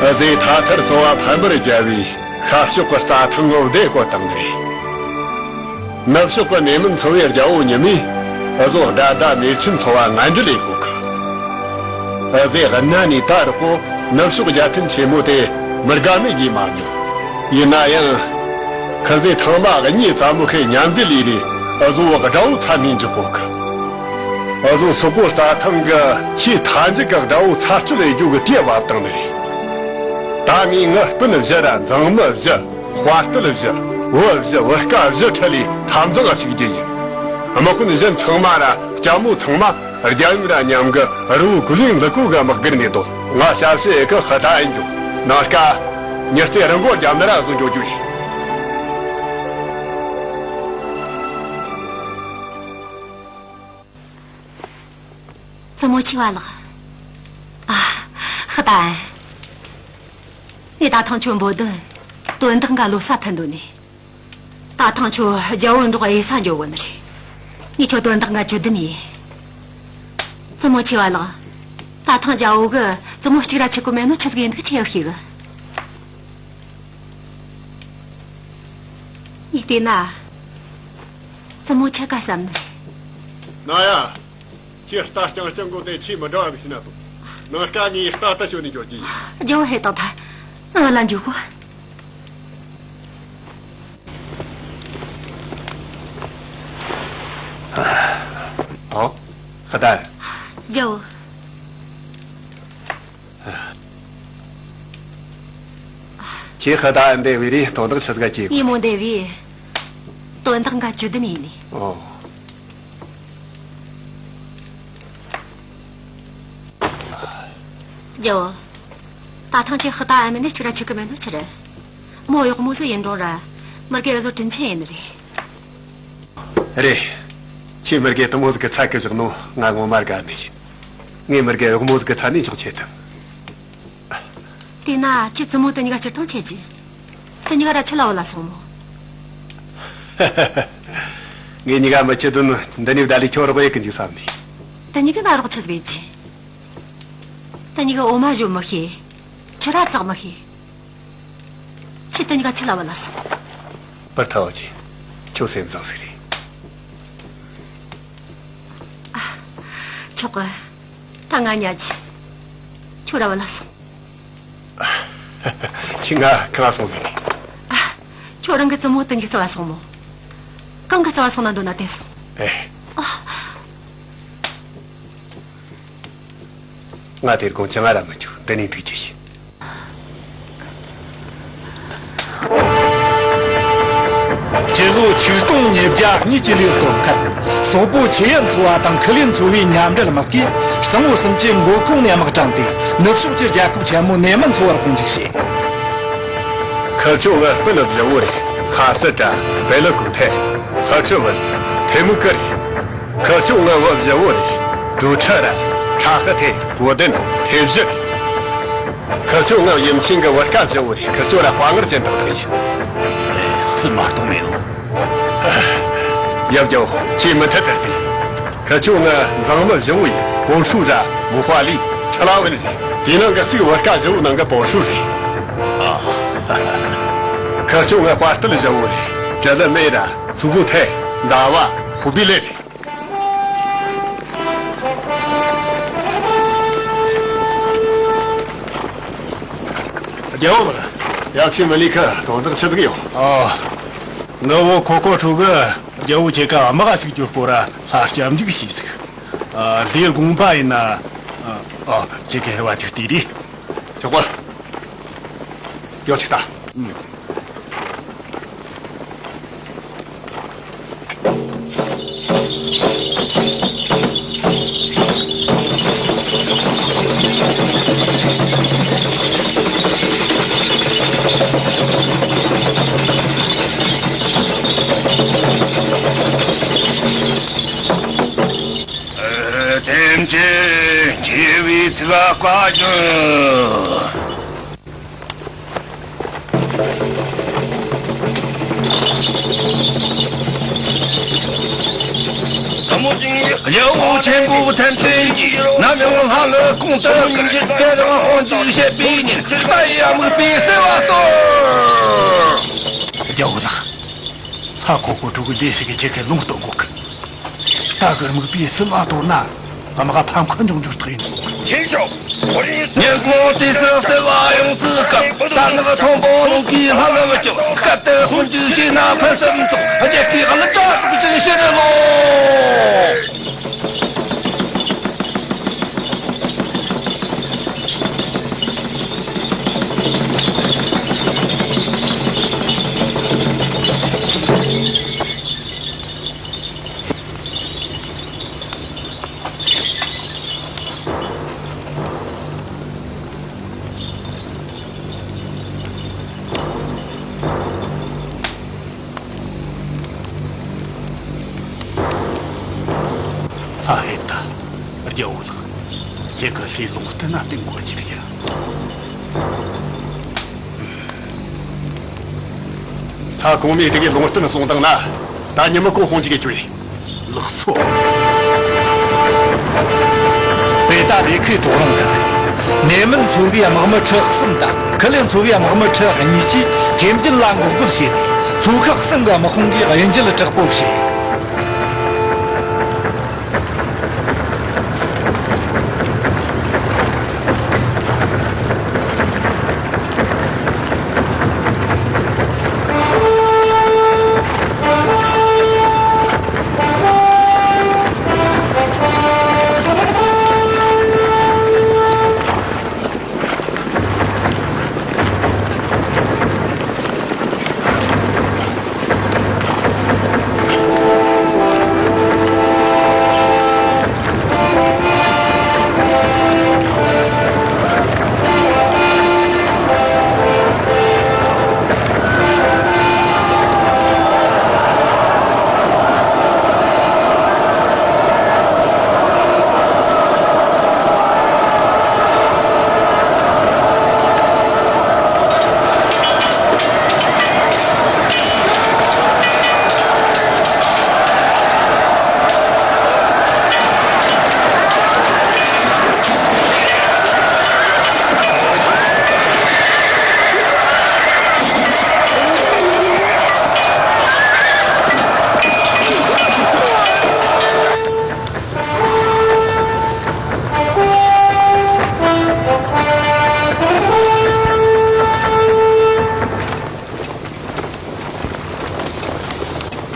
ཨ་ཟེ། ཐ་ཐར་ཚོ་བ་ཕམ་པར་བརྒྱབ་པས། ཤར་ཕྱོགས་ཀྱི་རྩྭ་ཐང་ངོ་བདེ་བཀོད་བཏང་ནི་རེད། ནུབ་ཕྱོགས་ཀྱི་ནེ་མན་ཚོ་བའི་རྒྱལ་བོ་ཉི་མས་འུ་ཟོ་དགྲ་ཟླ་མེར་ཆེན་ཚོ་བ་ངན་འབྲེལ་ལས་གོ་གི། འུ་ཟོས་གནའ་ནས་ད་རག་གོ་ནུབ་ཕྱོགས་རྒྱལ་ཕྲན་ཆེན་མོ་དེ་མི་དགའ་མེད་ཀྱིས་མ་མྱོང་། ཡིན་ན་ཡང་། ཁི་ཟོས་ཐང་མ་གཉིས་ཙམ་མོ་ཁའི་མཉམ་འབྲེལ་ལས་ནས་འུ་ཟོ་དགྲ་བོ་ཚ་ནས་འཇོག་གོ་གི། འུ་ཟོ་སོག་པོ་རྩྭ་ཐང་གི་ཆེས་མཐའ་མཇུག་གི་དགྲ་བོ་ཚར་གཅོད་ལས་རྒྱུ་གི་དེ་བབ་བཏང་ནི་རེད། ད་ངས་ངའི་སྤུན་བཞི་ར་མཛངས་མི་བཞི། དཔའ་རྟུལ་བཞི། བུ་བཞི། བུ་སྐལ་བཞི་ཁྲིད་ལས་འཐབ་འཛིང་ཞུགས་རྒྱུ་ཡིན། དམག་དཔོན་གཞན་ཚང་མ་ར་ལྕམ་མོ་ཚང་མ་རྒྱལ་ཡུམ་ར་མཉམ་གི་རི་བོ་གུ་ལིང་ལི་ཀོ་གི་དམག་སྒར་ནས་སྡོད། ང་ཞབས་ཕྱི་ཨེ་ཁི་ཧི་ཏ་ཡིན་འགྱོ། ནངས་ཀ་ཉི་རྩེ་རི་མགོ་རྒྱབ་ན་ར་བཟོ་འགྱོ་རྒྱུ་ཡིན། བཙུན་མོ་ཆེ་བ་ལགས། ཨ། ཧི་ཏ། ངས་ད་ཐེངས་ཁྱོད་འབོད་དོན། དོན་དག་འགའ་ལོ་ས་ཐོན་འདུག་ནས། ད་ཐེངས་ཁྱོད་རྒྱལ་བོ་འགྲོགས་ཨེ་ས་འགྱོ་གོ་ནི་རེད། ངས་ཁྱོད་དོན་དག་འགའ་བཅོལ་དུ་མེད། བཙུན་མོ་ཆེ་བ་ལགས། ད་ཐེངས་རྒྱལ་བོ་གིས་བཙུན་མོ་གཅིག་ར་ཁྲིད་གོ་མེད་ནོ་ཆི་ཟིག་ཡིན་འདུག་ཁྱོས་ཤེས་གི། ངས་བལྟས་ན། བཙུན་མོ་ཆི་ག་བསམ་ནི་རེད། ན་ཡ། ཁྱེད་རྟ་རྐྱང་རྐྱང་གོ་དེ་ཆེས་མི་འདྲ་བ་གི་ཤི་ན་དོ། ནངས་ཀ་ངས་རྟ་ད་ཞོན་ནས་འགྱོ་གི་ཡིན། རྒྱལ་བོ་ཧེ་ཏོང་ཐ། ང་ལ་འཇུག་གོ། ཨོ། ཧ་ད། རྒྱལ་བོ། ཁྱེད་ཧ་ད་འདས་པའི་རིང་དོན་དག་ཆི་ཟིག་ག་སྐྱེས། ངས་མོ་འདས་པའི་དོན་དག་འགའ་བཅོལ་དུ་མེད་ནི། ཨོ། རྒྱལ་བོ། ད་ཐེངས་ཁྱེད་ཧི་ད་ཨ་མེ་ནས་གཅིག་ར་ཆི་གི་མེད་ནོ་ཆི་རེད། མོ་གཡོག་མོ་ཚོ་ཡིན་རུང་ར། མི་དགེ་བཟོ་དྲིན་ཆེན་ཡིན་ནི་རེད། རེད། ཁྱེད་མི་དགེ་དུ་མོ་ཟིག་གི་ཚད་གི་བཞག་ནོ་ང་ངོ་མ་དགའ་ནི་ཡིན། ངས་མི་དགེ་གཡོག་མོ་ཟིག་གི་ཚད་ནས་འཇོག་ཆེད་དུ། དེས་ན་ཁྱེད་བཙུན་མོ་དེ་གཉིས་ཀ་སྤྱིར་བཏང་ཆེད་ཀྱི། དེ་གཉིས་ཀ་ར་ཆི་ལ་བུད་ལ་སོང་མོ། ངས་གཉིས་ཀ་མི་ཁྱེད་དོན་འདི་ནས་བདག་ལས་ཁྱོད་རོགས་ཡེད་གི་འཇུག་བསམ་ནས། དེ་གཉིས་ཀ་ང་རོགས་ཆི་ཟིག་ཡེད་ཀྱི། དེ་གཉིས་ཀ་འོ་མ་བཞོ་མི་ཤེས། ཕྱུར་ར་བཙག་མི་ཤེས། ཁྱེད་དེ་གཉིས་ཀ་ཆི་ལ་བུད་ལ་སོང་། པར་ཐའོ་ཅི། ཁྱོད་སེམས་བཟང་ཟིག་རེད། ཨ། ཆོག་གི། ད་ང་ཉལ་གྱི། ཁྱོད་ར་བུད་ལ་སོང་། ཁྱེད་ང་གང་ལ་སོང་ཟིག། ཨ། ཁྱོད་རང་གི་བཙུན་མོ་དེ་གཉིས་རྩི་བ་སོང་མོ། གང་གི་རྩི་བ་སོང་ན་འགྲོ་ན་དེ་སོང་། ཨེ། ཨ། ང་དེར་དགོང་ཅང་ང་ར་མི་འཇུག་འདི་ནས་འདུག་རྒྱུ་ཡིན། སྤྱི་ལོ་ཆིག་སྟོང་ཉིས་བརྒྱ་གཉིས་ཀྱི་ལོའི་སྟོན་ཁར། སོག་པོ་ཆེ་ཡན་ཚོ་བ་དང་ཁི་ལེན་ཚོ་བའི་མཉམ་འབྲེལ་དམག་གིས་གཙང་བོ་སུམ་ཅུའི་མགོ་ཁུངས་ནས་དམག་དྲངས་ཏེ། ནུབ་ཕྱོགས་ཀྱི་རྒྱལ་ཁབ་ཆེན་མོ་ནེ་མན་ཚོ་བར་དཔུང་འཇུག་བྱས། ཁི་ཆོ་ངའི་སྤུན་བཞི་བོ་རེད། ཧ་སི་ཏྲ། བེ་ལི་ཀུ་ཐེ། ཧ་ཁྲི་ཝུན། ཐེ་མུ་ཀི་རེད། ཁི་ཆོ་ངའི་བུ་བཞི་བོ་རེད། དུ་ཁྲི་ར། ཁྲ་ཧི་ཐེ། གོ་དན། ཐེ་བཞི་རེད། ཁི་ཆོ་ངའི་ཡུམ་ཆེན་གྱི་བུ་སྐལ་བཞི་བོ་རེད། ཁི་ཆོ་ར་དཔའ་ངར་ཅན་དག་དག་ཡིན། སུས་མ་གཏོགས་མེད་ནོ། ཡབ་རྒྱལ་བོ། ཁྱེད་མུ་མཐུད་དུ་ལྟོས། ཁི་ཆོ་ངའི་མཛངས་མི་བཞི་བོ་ཡིན། པོ་ཧྲུའུ་ར། མུ་ཧྥ་ལི། ཁྲི་ལ་ཝུན་རེད། དེའི་ནང་གི་གཅིག་བུ་སྐལ་བཞི་བོའི་ནང་གི་པོ་ཧྲུའུ་རེད། ཨ། ཁི་ཆོ་ངའི་དཔའ་རྟུལ་བཞི་བོ་རེད། ཀྲི་ལི་མེ་ར། ཚུ་གུ་ཐེ། མདའ་བ། ཧུ་པི་ལེ་རེད། ཡོད་ལགས། ཡབ་ཆེན་མི་ལི་ཁ་དོན་དག་ཆི་ཟིག་ཡོད། ཨ། ངའི་བུ་ཁོ་ཁོ་ཁྲོ་གི་རྒྱལ་བོ་ཁྱེད་ཀ་དམག་ཟིག་རྒྱུག་སྐོར་ར་ལྷ་སྐྱབས་འཇུག་ཞུས་ཟིག་ཨ། ལྷའི་དགོངས་པ་ཡིན་ན། ཨ། ཨ། ཁྱེད་ཀྱི་རེ་བ་དེ་ལྟོས་རེད། ཆོག་པ། ཡོད་ཅིག་ལྟ། ཨུམ། ཐེམ་ཆེན་མཆེ་བའི་ཚིག་བཀའ་བཀྱོན། རྒྱལ་བོ་ཆེན་པོ་ཐམས་ཅད་ཀྱིས་ནམ་ཡང་ལྷ་ལ་གོང་དུ་བཀུར། དེ་རིང་དཔུང་འཇུག་བྱེད་པའི་ཉིན་རྟ་ཡི་དམིགས་པའི་བསུ་བ་གཏོར། རྒྱལ་བོ་ལགས། ལྷ་ཁོ་ཁོ་ཁྲོ་གི་ལས་ཞིག་གི་ཁྱེད་ཀྱིས་ལུང་སྟོན་དགོས་གི། རྟ་གི་དམིགས་པའི་བསུ་བ་གཏོར་ན། དམག་ཕམ་ཁ་འཇོག་རྒྱུ་རྟགས་ཡིན་གསུངས། ཉིན་གུང་དུས་སུ་བསུ་བ་ཡོངས་སུ་བསྐབས། རྟ་ནག་མཐོན་པོ་ལུང་གིས་ལྷ་ལ་བསྐྱོད། སྐབས་དེར་དཔུང་འཇུག་བྱས་ན་ཕུན་སུམ་ཚོགས། རྒྱལ་ཁའི་གླུ་སྒྲ་སྒྲོག་ཅིང་ཕྱིར་ལོག། ལྷ་ཧེ་ད། རྒྱལ་བོ་ལགས། ཁྱེད་ཀྱི་ལྷའི་ལུང་བསྟན་ན་བསྟེན་དགོས་ཀྱི་རེད་ཡ། ལྷ་གོང་མས་དེ་གའི་ལུང་བསྟན་གསུངས་བཏང་ན། ད་ཉི་མ་ཀོ་ཧོང་ཅིག་གི་ཅུའི། ལགས་སོ། དེ་ལྟ་ལས་ཁའི་ཐོག་རང་གི་ནེ་མིན་ཚོ་བའི་དམག་མི་ཁྲི་གསུམ་དང་ཁི་ལེ་ཚོ་བའི་དམག་མི་ཁྲི་གཉིས་ཀྱིས་ཐེམ་ཅིན་ལ་འགོག་རྒོལ་བྱས་ཏེ། ཚོ་ཁག་གསུམ་གྱི་དམག་དཔུང་གིས་གཡུལ་འགྱེད་དྲག་པོ་བྱས།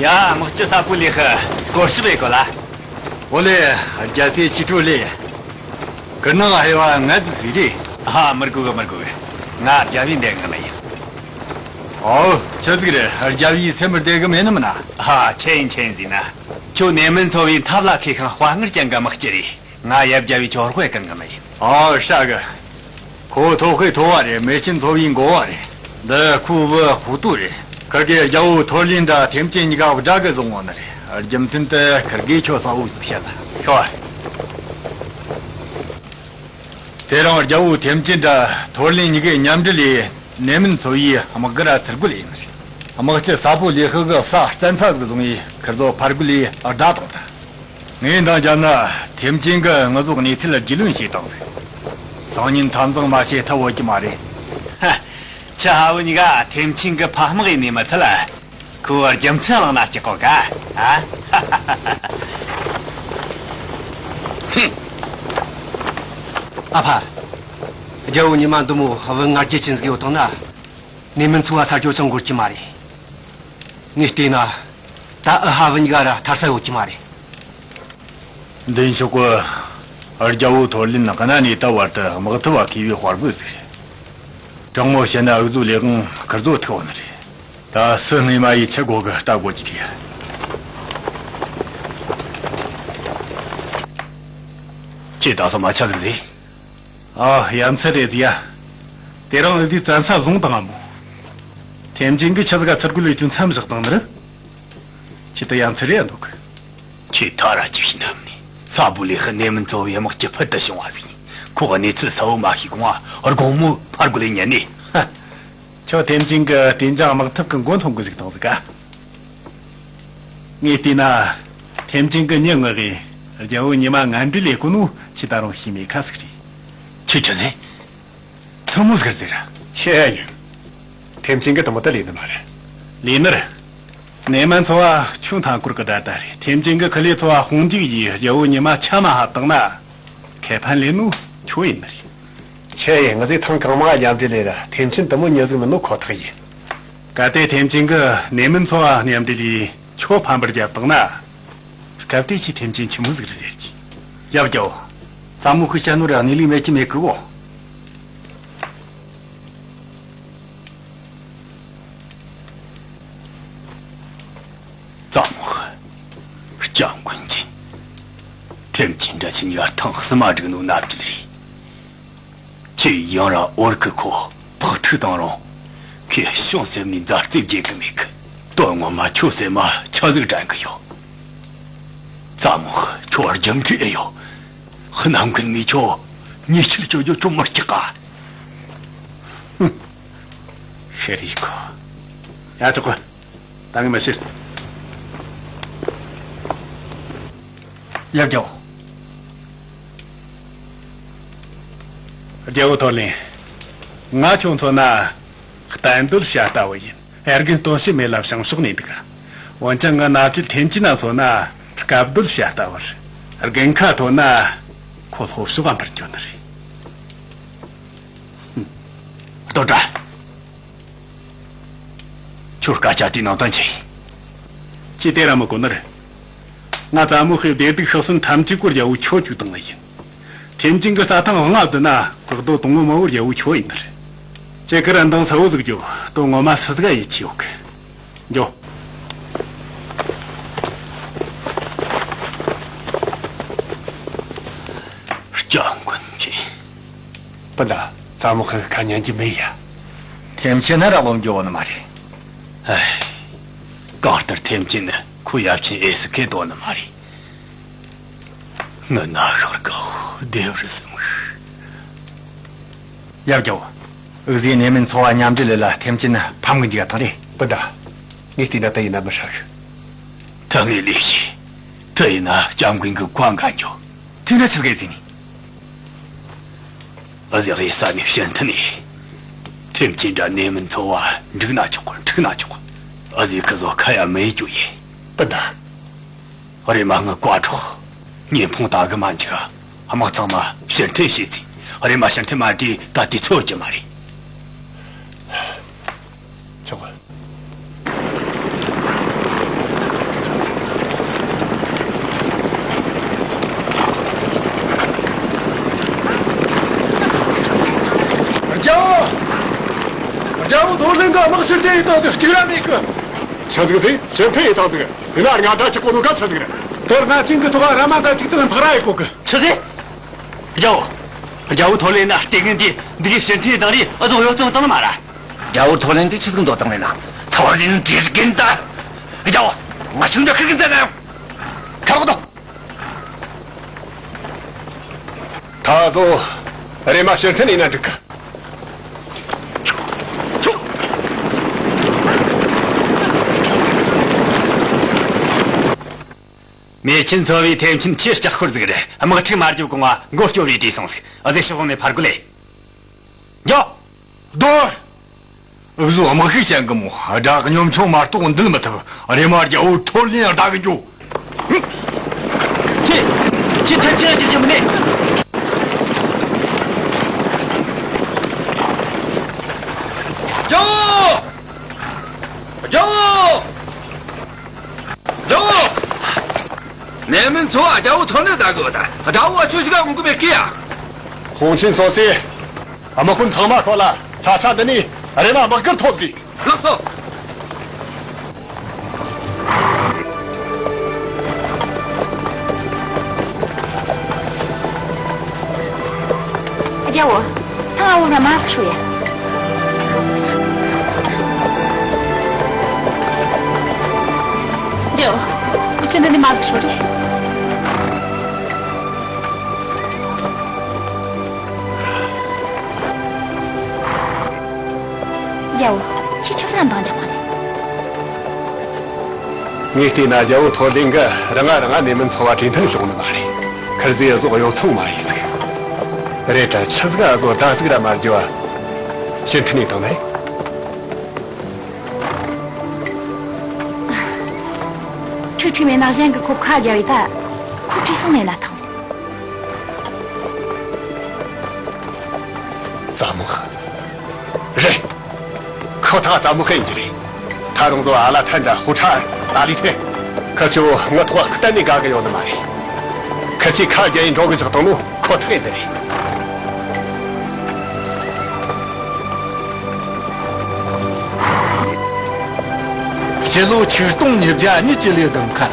ཡ། དམག་སྤྱི་ས་པུ་ལི་ཧི། སྐོར་ཞིབ་ཡེ་གོ་ལ། ཨོ་ལེ། རྒྱལ་སྲས་ཆི་ཁྲུ་ལེ། ཀི་ནང་ཧེ་བ་ང་ཚོ་ཟིག་རེད། ཧ། མི་དགོས་གི། མི་དགོས་གི། ང་རྒྱལ་བའི་འདེགས་ངི་མི་ཡིན། ཨོ། ཆི་ཟིག་རེད། རྒྱལ་བའི་སེམས་འདེགས་གི་མེད་ནི་མིན་ན། ཧ། ཆི་ཡིན་ཆི་ཡིན་ཟེར་ན། ཁྱོད་ནེ་མིན་ཚོ་བའི་ཐབས་ལ་མཁས་ཤིང་དཔའ་ངར་ཅན་གི་དམག་སྤྱི་རེད། ང་ཡབ་རྒྱལ་བའི་ཁྱོ་དཔེ་གང་གི་མི་ཡིན། ཨོ། ཧྲ་གི། ཁོ་ཐོ་ཧེ་ཐོ་བ་རེད། མེ་ཆེན་ཚོ་བའི་འགོ་བ་རེད། འདི་ཁོའི་བུ་ཧུ་ཏུ་རེད། ཁིར་གེ་རྒྱལ་བོ་ཐོར་ལིན་དྲ་ཐེམ་ཅིན་གཉིས་ཀ་དགྲ་གི་བཟུང་བ་ནི་རེད། རྒྱུ་མཚན་དེ་ཁིར་གེ་ཁྱོད་གསལ་བོ་ཟིག་བཤད་ལ་ཤོག་དེ་རིང་རྒྱལ་བོ་ཐེམ་ཅིན་དྲ་ཐོར་ལིན་གཉིས་ཀས་མཉམ་འབྲེལ་ལས་ནེ་མིན་ཚོ་བའི་དམག་སྒར་ཚུར་རྒོལ་ཡས་ནི་རེད། དམག་སྤྱི་ས་པོ་ལི་ཧི་གི་ས་བཙན་ཚ་ཟིག་བཟུང་ཡས་ཁིར་ཚོ་ཕར་རྒོལ་ཡས་བརྡ་བཏང་ཐལ། ངས་འདང་བརྒྱབ་ན་ཐེམ་ཅིན་གྱིས་ང་ཚོའི་གནས་ཚུལ་རྒྱུས་ལོན་བྱས་བཏང་ཟིག་སང་ཉིན་མཚམས་བཟང་མ་བྱས་ཐབས་ཡོད་ཀྱི་མ་རེད། ཧ། ཁྱེད་ཧ་བུ་གཉིས་ཀ་ཐེམ་ཅིན་གྱིས་ཕམ་དམག་ཡས་ནས་མི་ཚད་ལ། ཁོའི་རྒྱུ་མཚན་བླངས་ན་སྐྲག་གོ་ག་ཨ། ཧུམ། ཨ་ཕ། རྒྱལ་བོ་ཉི་མ་འདི་མོ་བུ་ང་རྒྱལ་ཅན་ཟིག་ཡོད་དང་ན། ནེ་མིན་ཚོ་བ་ཚར་གྱོ་ཅང་འགོར་གྱི་མ་རེད། ངས་བལྟས་ན། ད་ཨ་ཧ་བུ་གཉིས་ཀ་ར་ཐར་ས་ཡོད་ཀྱི་མ་རེད། མདུན་ཕྱོགས་ཀྱི་རྒྱལ་བོ་ཐོར་ལིན་གནའ་ནས་ད་བར་དུ་དམག་འཐབ་བ་མཁས་པའི་དཔའ་རྒོད་ཟིག་རེད། དྲང་མོ་བཤད་ན་འུ་ཚོའི་ལས་དབང་ཁུར་ཚོ་ཐུག་བ་ནི་རེད། ད་སུ་སྔས་མ་ཡིས་ཆི་དགོས་གི་ལྟ་དགོས་ཀྱི་རེད། ཁྱེད་ད་སོ་མ་ཆ་ཟིག་ཟིག་ཨ། ཡ་མཚན་རེད་ཟིག་ཡ། དེ་རིང་འུ་ཚོས་བཙན་ས་བཟུང་བཏང་ང་མོ། ཐེམ་ཅིན་གི་ཆི་ཟིག་ག་ཚུར་རྒོལ་ལས་ཀྱང་མཚམས་བཞག་བཏང་ནི་རེད། ཁྱེད་ད་ཡ་མཚན་རེད་འདུག་ཁྱེད་ཐ་ར་ཅིག་ཤི་ནམ་ནི་ས་བུ་ལི་ཧི་ནེ་མིན་ཚོ་བའི་དམག་སྤྱི་ཕུལ་དུ་བྱུང་བ་ཟིག་ཡིན། ཁོ་གནས་ཚུལ་གསལ་བོ་མ་ཤེས་གོང་ང་དགོང་མོ་ཕར་རྒོལ་ལས་ཉན་ནི། ཧ། ཁྱོད་ཐེམ་ཅིན་གི་དེ་འཇང་དམག་འཐབ་གི་མགོ་འཐོམ་གི་ཟིག་བཏང་ཟིག་ག་ངས་བལྟས་ན། ཐེམ་ཅིན་གི་མྱི་མངགས་གི་རྒྱལ་བོ་ཉི་མ་ངན་འབྲེལ་ལས་གོ་ནོ་ཁྱེད་ད་རུང་ཤེས་མེད་ཁ་ཟིག་རེད། ཁྱོད་ཆི་ཟེར། ཐུ་མོ་ཟེར་ཟེར། ཆེ་ཡ་ཡིན། ཐེམ་ཅིན་གི་དུ་མོ་ད་ལས་ནི་མ་རེད། ལས་ནི་རེད། ནེ་མན་ཚོ་བ་ཆུ་མཐའ་འཁོར་གི་ད་ད་རེད། ཐེམ་ཅིན་གི་ཁི་ལེ་ཚོ་བ་དཔུང་འཇུག་ཡིས་རྒྱལ་བོ་ཉི་མ་ཆ་མ་ཧ་བཏང་ན། ཁེ་ཕན་ལས་ནོ་ཁྱོད་ཡིན་ནི་རེད། ཆེ་ཡིན། ང་ཚོས་ཐེངས་གང་མང་མཉམ་འབྲེལ་ལས་ར་ཐེམ་ཅིན་དུ་མོ་མྱི་ཟིག་མིན་ནོ་ཁོ་ཐག་ཡིན། གལ་ཏེ་ཐེམ་ཅིན་གི་ནེ་མིན་ཚོ་བ་མཉམ་འབྲེལ་ལས་ཁྱོད་ཕམ་པར་རྒྱབ་བཏང་ན། སྐབས་དེ་ཁྱེད་ཐེམ་ཅིན་ཆི་མོ་ཟིག་རེད་ཟེར་གྱི། ཡབ་རྒྱལ་བོ། ཙ་མོ་ཁོས་བཤད་ནོ་ར་གནས་ལུགས་མེད་ཀྱི་མེད་གི་གོ། ཙ་མོ་ཧི། སྐྱབས་མགོན་ཅན། ཐེམ་ཅིན་འདྲ་ཁྱེད་གཉིས་ཀ་ཐེངས་གསུམ་མ་བསྒྲིགས་ནོ་མནའ་བསྐྱལ་རེད། ཁྱེད་ཡང་ར་འོར་གི་ཁོ་ཕོག་ཐུག་བཏང་རུང་། ཁོས་བྱུང་སེམས་ནས་མཛའ་བརྩེ་བརྗེད་གི་མེད་གི། དོན་ངོ་མ་ཁྱོད་སེམས་མ་ཆ་ཟིག་དྲན་གི་ཡོད། ཙ་མོ་ཁྱོད་རྒྱུ་མཁས་ཨེ་ཡོད། ཧི་ནམ་མཁན་མི་ཁྱོད་ཉེས་ཆད་གཅོད་རྒྱུ་ཁྱོད་མི་སྐྱིད་ག་ཧུམ། ཤེས་རིག་གོ། ཡ་ཆོག་གི། ད་ངས་མི་ཤེས། ཡ་རྒྱལ་བོ། རྒྱལ་བོ་ཐོར་ལིན། ང་ཁྱོད་མཚོན་ན་གཏན་སྡོད་བྱ་ལྟ་བུ་ཡིན། དབྱར་དགུན་སྟོན་བྱེད་མེད་ལ་བྱང་ཕྱོགས་ནས་འདུག་ག་འོན་ཀྱང་ང་མནའ་བཅད་ཐེམ་ཅིན་ན་མཚོན་ན་སྐབས་སྡོད་བྱ་ལྟ་བུ་རེད། དགུན་ཁ་ཐོན་ན་ཁོ་ལྷོ་ཕྱོགས་ལ་འཕུར་འགྱོ་ནི་རེད། ལྟོས་དྲ། ཁྱོད་སྐད་ཆ་དེའི་ནང་དོན་ཆི་ཡིན། ཁྱེད་དེ་ར་མི་གོ་ནི་རེད། ང་ཙ་མོ་ཧི་བདེ་སྡུག་ཤི་གསོན་ཐམས་ཅད་སྐོར་རྒྱལ་བོ་ཁྱོད་བཅུག་བཏང་ནི་ཡིན། ཐེམ་ཅིན་གི་རྩྭ་ཐང་ལྔ་བསྡུ་ན་བཀག་རྡོ་དང་པོ་མ་བོ་རྒྱལ་བོ་ཁྱོད་ཡིན་ནི་རེད། ཁྱེད་ཀྱི་རིན་ཐང་གསལ་བོ་ཟིག་རྒྱོབ། དོན་ངོ་མ་སུ་ཟིག་ག་ཡིད་ཆེས་ཡོད་གི། འགྱོ། སྐྱབས་མགོན་ཆེ། སྤུན་ཟླ། ཙ་མོ་ཧི་ཁ་ཉན་གྱི་མེད་ཡ། ཐེམ་ཅིན་ན་རག་ལོམ་རྒྱུ་བོ་ནི་མ་རེད། ཨེ། གང་ལྟར་ཐེམ་ཅིན་ནི་ཁོ་ཡབ་ཆེན་ཨེ་སི་ཁེ་དོ་ནི་མ་རེད། ངི་ན་ཤར་གའོ་བདེ་བར་སེམས་ཤིག་ཡབ་རྒྱལ་བོ། འུ་ཟོས་ནེ་མིན་ཚོ་བ་མཉམ་འབྲེལ་ལས་ལ་ཐེམ་ཅིན་ཕམ་གི་འཇུག་ག་ཐང་རེད། སྤུན་ཟླ། ངས་བལྟས་ན་དེ་ཡིན་ན་མི་ཧྲ་གི། ད་ངས་ལས་ཤེས། དེ་ཡིན་ན་སྐྱབས་མགོན་གི་བཀའ་འགལ་འགྱོ། དེ་འདྲ་ཆི་ཟིག་ཡིན་ཟེར་ནི། འུ་ཟོས་ས་ནས་ཕྱིར་འཐེན་ནས། ཐེམ་ཅིན་དྲ་ནེ་མིན་ཚོ་བ་འགྲིག་ན་ཆོག་གི། འགྲིག་ན་ཆོག་གི། འུ་ཟོས་ཁི་ཟོ་ཁ་ཡ་མེད་རྒྱུ་ཡིན། སྤུན་ཟླ། རེམ་མ་ངའི་བཀའ་སྒྲོགས། ཉེ་འཕུང་ད་གི་མ་འཇིག་དམག་ཚང་མ་ཕྱིར་འཐེན་བྱེད་ཟིན། རེམ་མ་ཕྱིར་འཐེན་མ་བྱས་ད་དུས་ཚོད་ཀྱི་མ་རེད། ཆོག་གི། རྒྱལ་བོ། རྒྱལ་བོ་ཐོར་ལིན་གྱིས་དམག་ཕྱིར་འཐེན་ཡེ་བཏང་དུས་སྐྱིད་ར་མེད་གི། ཆི་ཟིག་ཟེར། ཕྱིར་འཐེན་ཡེ་བཏང་འདུག་ཡིན་ན་ང་འདྲ་ཆི་གོ་ནོ་ག་ཆི་ཟིག་རེད། དེར་ང་ཅིང་གི་ཐོག་ར་མ་འདྲ་ཅིག་དང་འཕག་ར་ཡེ་གོ་གི། ཆི་ཟེར། རྒྱལ་བོ། རྒྱལ་བོ་ཐོར་ལེན་ན་ལྟས་ངན་དེ་འདི་གའི་ཕྱིར་འཐེན་ཡེ་བཏང་རེས་ཨ་ཟོ་གཡོ་བཙོང་བཏང་ནི་མ་ར། རྒྱལ་བོ་ཐོར་ལེན་དེ་ཆི་ཟིག་འདོད་བཏང་ལེ་ན། ཐོར་ལེན་དྲེལ་རྒན་ད། རྒྱལ་བོ། ང་ཆུང་འདྲ་ཁི་གི་མཛད་ན་ཡང་། ཁ་ལོག་དང་། ད་ཟོ། རེམ་མ་ཕྱིར་འཐེན་ཡེ་ན་འགྲིག་གི། མེ་ཆེན་ཚོ་བའི་ཐེམ་ཆེན་ཁྱེད་ལྕགས་ཤོར་ཟིག་རེད། དམག་འཁྲུག་མ་བརྒྱབ་གོང་ང་མགོ་སྐྱོ་བའི་བྲོས་སོང་ཟིག་ཨ་ཟེ་ཤོག་ནས་ཕར་རྒོལ་ལེ། རྒྱོ། རྡོ། འུ་ཟོ་དམག་ཤུགས་ཞན་གི་མོ། དགྲ་གཉོམ་ཆུང་མ་གཏོགས་འདུལ་མི་ཐུབ། རེམ་མ་རྒྱལ་བོ་ཐོར་ལེན་ཡང་བདའ་གི་འགྱོ། ཁྱེད། ཁྱེད་ཐེབས་ཆེན་རྒྱུག་རྒྱུ་མིན་ནས། ནེ་མིན་ཚོ་བ་རྒྱལ་པོ་ཐོར་ལེན་ད་གི་ཡོད་ད། དགྲ་བོ་ཁྱོད་ཞིག་ག་འོང་གི་མེད་ཀི་ཡ། ཧོང་ཆིན་སོ་སོས་དམག་དཔོན་ཚང་མ་ཁོ་ལ་ས་ཆ་འདི་ནས་རེམ་མ་དམག་སྒར་ཐོབ་དགོས། ལགས་སོ། རྒྱལ་བོ། ཐང་ཨ་བོ་ང་མ་ཟིག་ཤོད་ཡ། རྒྱལ་བོ། ཁྱེད་འདི་ནས་མ་ཟིག་ཤོད་རེ། རྒྱལ་བོ། ཁྱེད་ཆི་ཟིག་འདང་རྒྱག་མ་རེད། ངས་བལྟས་ན་རྒྱལ་བོ་ཐོར་ལེན་གི་རང་ང་རང་ང་ནེ་མིན་ཚོ་བ་གྲོས་མཐུན་བྱུང་ནི་མ་རེད། ཁིར་ཟིག་བཟོ་གཡོ་ཚང་མ་ཡིན་ཟིག་རེད་དྲ་ཆི་ཟིག་བཟོ་ད་ཟིག་ར་མ་རྒྱུ་བ་ཕྱིར་འཐེན་ནས་བཏང་ནི་རེད། ཁྲིག་ཁྲིག་མེད་ན་གཞན་གི་ཁོ་ཁ་རྒྱབ་ཡི་ད། ཁོ་བྲིས་སོང་མེད་ན་ཐང་། ཙ་མོ་ཧ། རེད། ཁོ་ཐག་ཙ་མོ་ཧ་ཡིན་གྱི་རེད། ད་རུང་ཚོ་ཨ་ལ་ཐན་ད་ཧུ་ཁྲ་ཨ་ལི་ཐེ། ཁི་ཆོ་ངི་ཐོག་གཏན་ནས་དགའ་གི་ཡོད་ནི་མ་རེད། ཁི་ཆོས་ཁ་རྒྱ་ཡིན་འགྲོ་གི་ཞག་དང་ནོ་ཁོ་ཐག་ཡིན་ནི་རེད། སྤྱི་ལོ་ཆིག་སྟོང་ཉིས་བརྒྱ་ཉེར་གཅིག་ལོའི་དགུན་ཁར།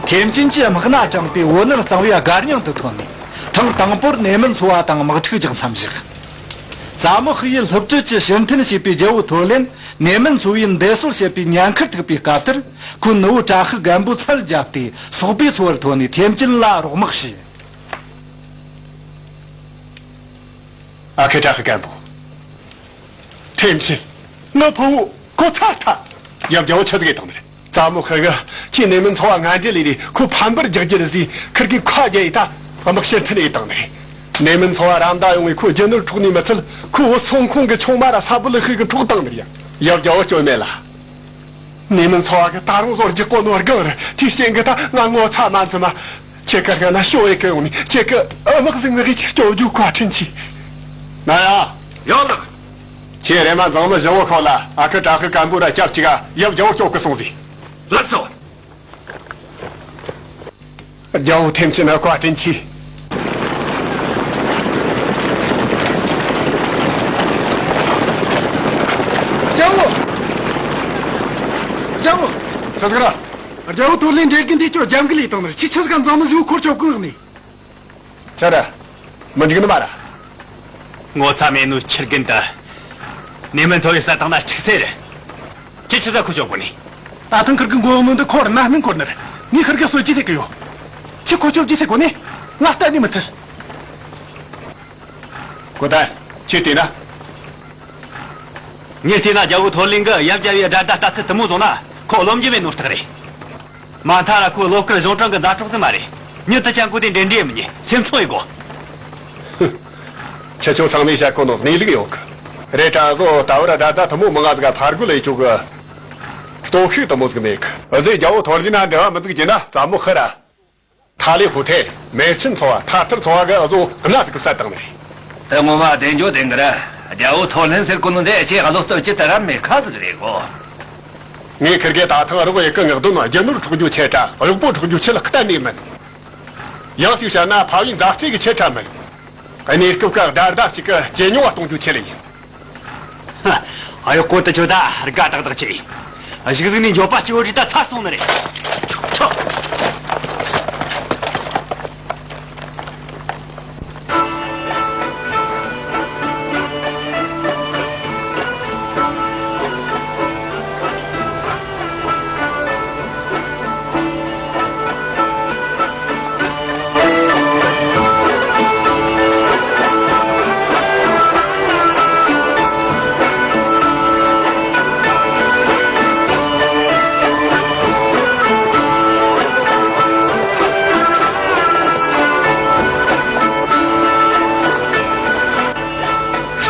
ཐེམ་ཅིན་གྱིས་དམག་སྣ་དྲངས་ཏེ་བོད་ནང་གཙང་བོའི་སྒར་ཉང་དུ་ཐོན་ནས། ཐེངས་དང་པོར་ནེ་མིན་ཚོ་བ་དང་དམག་འཁྲུག་རྒྱག་མཚམས་བཞག་ཙ་མོ་ཧི་ཡིས་ལྷག་བྲིས་ཀྱི་ཕྱིར་འཐེན་བྱས་པའི་རྒྱལ་བོ་ཐོར་ལེན་ནེ་མིན་ཚོ་བའི་འདས་སོར་བྱེད་པའི་ཉེན་ཁར་ཐུག་པའི་སྐབས་དེར། ཁོའི་ནུ་བོ་བྲག་ཤུག་རྒན་པོ་ཚལ་བརྒྱབ་སྟེ་སོག་པོའི་ཚོ་བར་ཐོན་ནས་ཐེམ་ཅིན་ལ་རོགས་དམག་བྱས། ཨ་ཁུ་བྲག་ཤུག་རྒན་པོ། ཐེམ་ཅིན། ངའི་ཕུ་བོ་ཁོ་ཚར་ཐལ། ཡབ་རྒྱལ་བོ་ཆི་ཟིག་བཏང་ནི་རེད། ཙ་མོ་ཧི་གིས་ཁྱེད་ནེ་མིན་ཚོ་བ་ང་འདྲེ་ལས་རེད། ཁོ་ཕམ་པར་རྒྱག་རྒྱུ་རེད་ཟེར་ཁིར་གི་ཁ་རྒྱ་ཡི་ད་དམག་ཕྱིར་འཐེན་ཡི་བཏང་ནི་རེད། ནེ་མིན་ཚོ་བ་ར་མདའ་ཡོང་བས་ཁོ་རྒྱུ་ནོར་འཕྲོག་ནི་མི་ཚད། ཁོ་བོད་སོང་ཁོང་གི་ཆུང་མ་ར་ས་བུ་ལི་ཧི་གིས་འཕྲོག་བཏང་ནི་རེད་ཡ། ཡབ་རྒྱལ་བོ་སྐྱོན་མེད་ལ། ནེ་མིན་ཚོ་བ་གི་ད་རུང་བཟོ་རྒྱུ་གོ་ནོ་སྒང་རེད། དེའི་རྐྱེན་གི་ད་ང་ངོ་ཚ་མ་འཛིན་མ། ཁྱེད་ཀ་ང་ན་ཤོ་ཡེ་གི་ཡོང་ནི་ཁྱེད་ཀི་དམག་ཟིག་ངེད་ཀྱི་སྐྱོབ་རྒྱུ་བཀའ་དྲིན་ཆེ། ན་ཡ། ཡོད་ལགས། ཁྱེད་རེ་མ་འཛང་མི་བཞི་བོ་ཁོ་ལ་ཨ་ཁུ་བྲག་ཤུག་རྒན་པོ་ར་སྐྱབས་གཅིག་ག་ཡབ་རྒྱལ་བོ་སྐྱོབ་གི་སོང་ཟིག་ལགས་སོ། རྒྱལ་བོ་ཐེམ་ཅིན་ན་བཀའ་དྲིན་ཆེ། རྒྱལ་བོ། རྒྱལ་བོ། ཆི་ཟིག་ར། རྒྱལ་བོ་ཐོར་ལེན་འདྲེ་རྒན་འདི་ཁྱོད་རྒྱབ་འགལ་ལས་བཏང་ནི་རེད། ཁྱེད་ཆི་ཟིག་ག་འཛང་མི་བཞི་བོ་འཁོར་ཆོག་གི་ངག་ནས། ཆ་ར། མི་འགྲིག་ནི་མ་ར། ངོ་ཚ་མེད་ནོ་ཁྱི་རྒན་ད། ནེ་མིན་ཚོ་བའི་ས་ཐང་ན་འཁྲུག་སེ་རེད། ཁྱེད་ཆི་ཟིག་ཁུ་ཆོག་གོ་ནི། ད་ཐེངས་ཁིར་གི་མགོ་བོ་མི་འདི་ཁོར་ན་སྨན་འཁོར་ནི་རེད། ངས་ཁིར་གི་གསོད་རྒྱུ་ཟེར་གི་ཡོད། ཁྱི་ཁོ་ཆོག་རྒྱུ་ཟེར་གོ་ནི། ང་གཏན་ནས་མི་ཐུལ། གོ་ད། ཁྱེད་བལྟས་ན། ངས་བལྟས་ན་རྒྱལ་བོ་ཐོར་ལེན་གི་ཡབ་རྒྱལ་བོའི་དགྲ་ཟླ་ལྟ་ཚུལ་དེ་མོ་བཟུང་ན་ཁོ་རློམ་རྒྱུ་མེད་ནོ་རྟགས་རེད། མ་མཐའ་ར་ཁོ་བློ་དཀར་གཞུང་དྲང་གི་མཛའ་གྲོགས་ཟིག་མ་རེད། མྱི་དེ་ཅན་ཀུ་དེ་འདྲེ་འདྲེ་མི་ཉན། སེམས་ཆུང་ཡེ་དགོ། ཁྱེད་ཆོ་ཚང་མས་བཤད་གོ་ནོ་གནས་ལུགས་ཡོད་གི། རེད་དྲ་བཟོ་ད་བར་དགྲ་ཟླ་དེ་མོ་མང་ང་ཟིག་ག་ཕར་རྒོལ་ཡེ་ཆོག་གི། སྟོབས་ཤུགས་དེ་མོ་ཟིག་མེད་གི། འུ་ཟོས་རྒྱལ་བོ་ཐོར་ལེན་ན་འབྲེལ་བ་མི་འཛུགས་རྒྱུ་ན་ཙ་མོ་ཧི་ར། ཐ་ལེ་ཧུ་ཐེ། མེར་ཆིན་ཚོ་བ། ཐ་ཐར་ཚོ་བ་གི་འུ་ཟོ་གནའ་ཟིག་གི་བསད་བཏང་ནི་རེད། དེ་ངོ་མ་བདེན་རྒྱུ་བདེན་གི་ར། རྒྱལ་བོ་ཐོར་ལེན་ཟེར་གོ་ནོ་འདི་ཁྱེད་བློ་སྟོབས་ཅི་ལྟར་ར་མེད་ཁ་ཟིག་རེད་གོ། ངས་ཁིར་གེ་ད་ཐེངས་རོགས་ཡེ་གི་ངག་འདོན་ནོ་རྒྱུ་ནོར་འཕྲོག་རྒྱུ་ཆེ་དྲ་གཡོག་པོ་འཕྲོག་རྒྱུ་ཆེ་ལ་གཏན་ནས་མིན། ཡང་ཞིག་བཤད་ན་ཕ་བུའི་མཛའ་བརྩེ་གི་ཆེ་དྲ་མིན། གནས་སྐབས་ཀ་དགྲ་ཟླ་གཅིག་གི་ཇེ་ཉུང་བ་གཏོང་རྒྱུ་ཆེ་ལ་ཡིན། ཨ་ཡོ་ཀོ་ཏི་ཆོ་ད་དགའ་ཏག་ཏག་ཆེ། གཞུག་ཟིག་ནས་འགྱོད་པ་སྐྱེ་བོ་རིགས་ད་ཚར་སོང་ནི་རེད། ཆོ།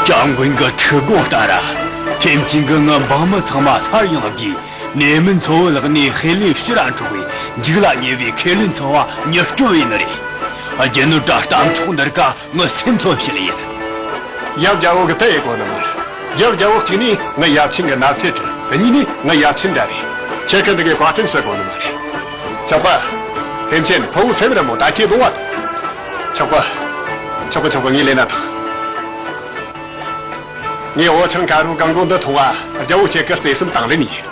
སྐྱབས་མགོན་གྱི་ཁྲི་དགོངས་ལྟར། ཐེམ་ཆེན་གྱིས་ངའི་འབངས་མི་ཚང་མ་སླར་ཡང་བརྒྱུས། ནེ་མིན་ཚོ་བོའི་ལག་ནས་ཧེ་ལེན་ཕྱིར་ར་འཕྲོག་པའི་འཇིག་ལ་ཉེ་བའི་ཁེ་ལིན་ཚོ་བ་མྱུར་སྐྱོབ་ཡིན་ནི་རེད། རྒྱུ་ནོར་དྲ་གཏམ་ཚོགས་འདིར་ཀ་ངའི་སེམས་ཚོ་ཕྱི་ལ་ཡིན། ཡབ་རྒྱལ་བོ་གི་དེ་ཡེ་གོ་ནི་མ་རེད། ཡབ་རྒྱལ་བོ་གཅིག་ནི་ངའི་ཡབ་ཆེན་གི་ནབ་ཆེ་དྲི། གཉིས་ནི་ངའི་ཡབ་ཆེན་འདྲ་རེད། ཁྱེད་ཀྱི་འདི་གའི་བཀའ་དྲིན་ཤེས་གོ་ནི་མ་རེད། ཆོག་པ། ཐེམ་ཆེན། ཕུ་བོ་སེམས་ར་མོ་ད་ཁྱེད་གདོང་བ་དང་། ཆོག་གི། ཆོག་གི་ཆོག་གི། ངས་ལས་ན་ཐང་། ངས་འོ་ཆང་ཁ་རུ་གང་གོང་འདི་ཐོག་བ་རྒྱལ་བོ་ཁྱེད་ཀྱི་བརྩེ་སེམས་དང་ལེན་ཡིན།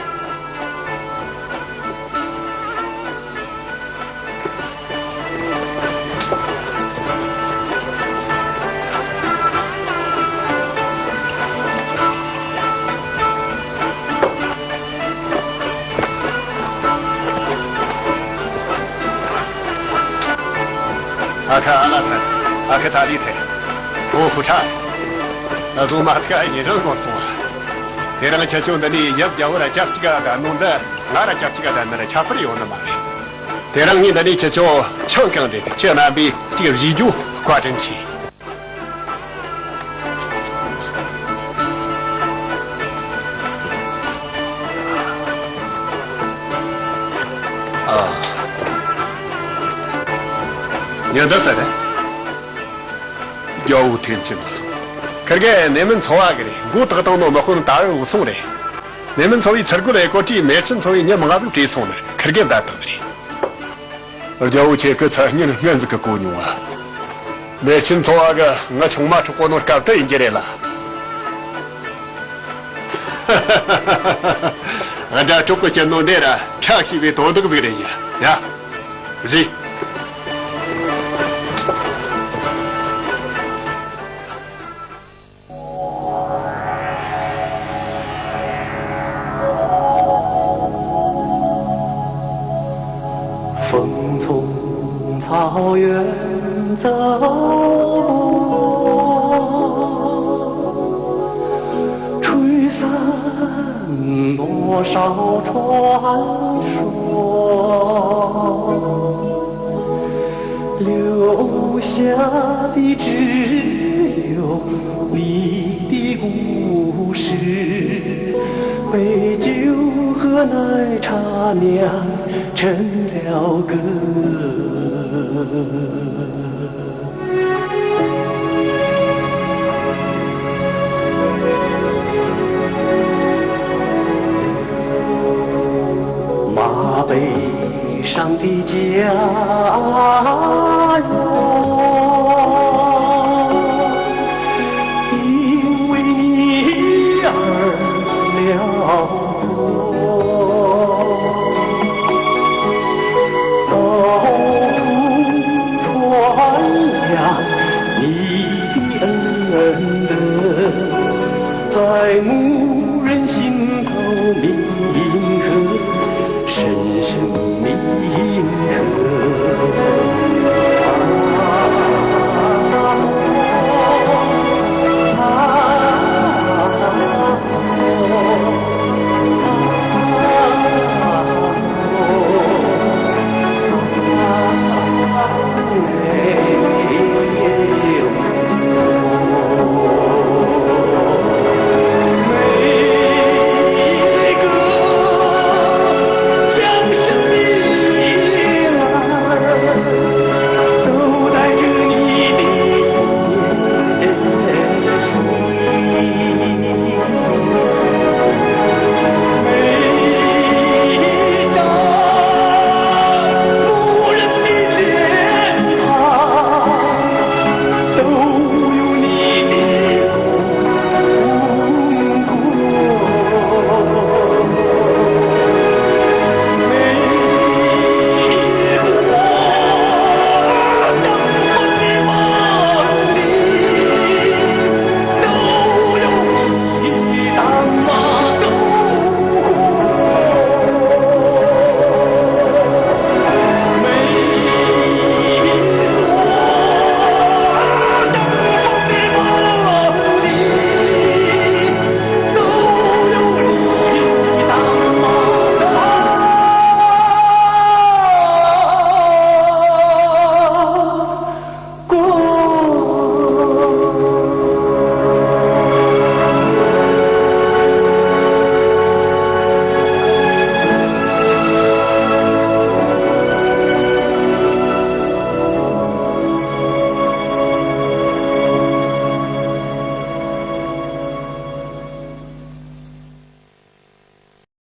ཨ་ཁ་ཨ་ལ་ཐལ། ཨ་ཁ་ཐ་ལི་ཐལ། ཨོ་ཧུ་ཁྲ། ཨ་ཟུ་མ་ཐ་ཡིན་རང་གོར་སོང་། དེ་རིང་ཁྱེད་ཆོ་འདི་ནས་ཡབ་རྒྱལ་བོ་ར་ཆབས་ཅིག་ག་ད་ནོ་འདི། ང་ར་ཆབས་ཅིག་ག་ད་ནི་ར་ཁྱད་པར་ཡོད་ནི་མ་རེད། དེ་རིང་ངས་འདི་ནས་ཁྱེད་ཆོ་ཆང་གང་རེད། ཁྱེད་རྣམ་པས་ཅིག་བཞེས་རྒྱུ་བཀའ་དྲིན་ཆེ། ཨ། ཉི་ཟླ་ཟེར་རེད། རྒྱལ་བོ་ཐེམ་ཆེན། ཁིར་གེ་ནེ་མིན་ཚོ་བ་གི་རེད། མགོ་བཏགས་བཏང་ནོ་མི་ཁོ་ན་ད་འུ་སོང་རེད། ནེ་མིན་ཚོ་བའི་ཚུར་རྒོལ་ལས་ཀོ་ཀྲི་མེ་ཆིན་ཚོ་བའི་མྱི་མང་ཟིག་བྲོས་སོང་ནས་ཁིར་གེ་བསྡད་བཏང་རེད། རྒྱལ་བོ་ཁྱེད་ཀྱི་མཚན་སྙན་སྙན་ཟིག་གི་གོ་མྱོང་བ། མེ་ཆིན་ཚོ་བ་གི་ང་ཆུང་མ་འཕྲོག་གོ་ནོ་སྐབས་དེ་ཡིན་གྱི་རེད་ལ། ཨ་དྲ་གྲོགས་ཀྱི་སྐྱིད་ནོ་འདི་ར་ཁྲ་ཤིས་པའི་དོན་དག་ཟིག་རེད་ཡ། ཡ། བཞེས། 风从草原走过，吹散多少传说。 留下的只有你的故事，杯酒和奶茶酿成了歌。 马背上的家。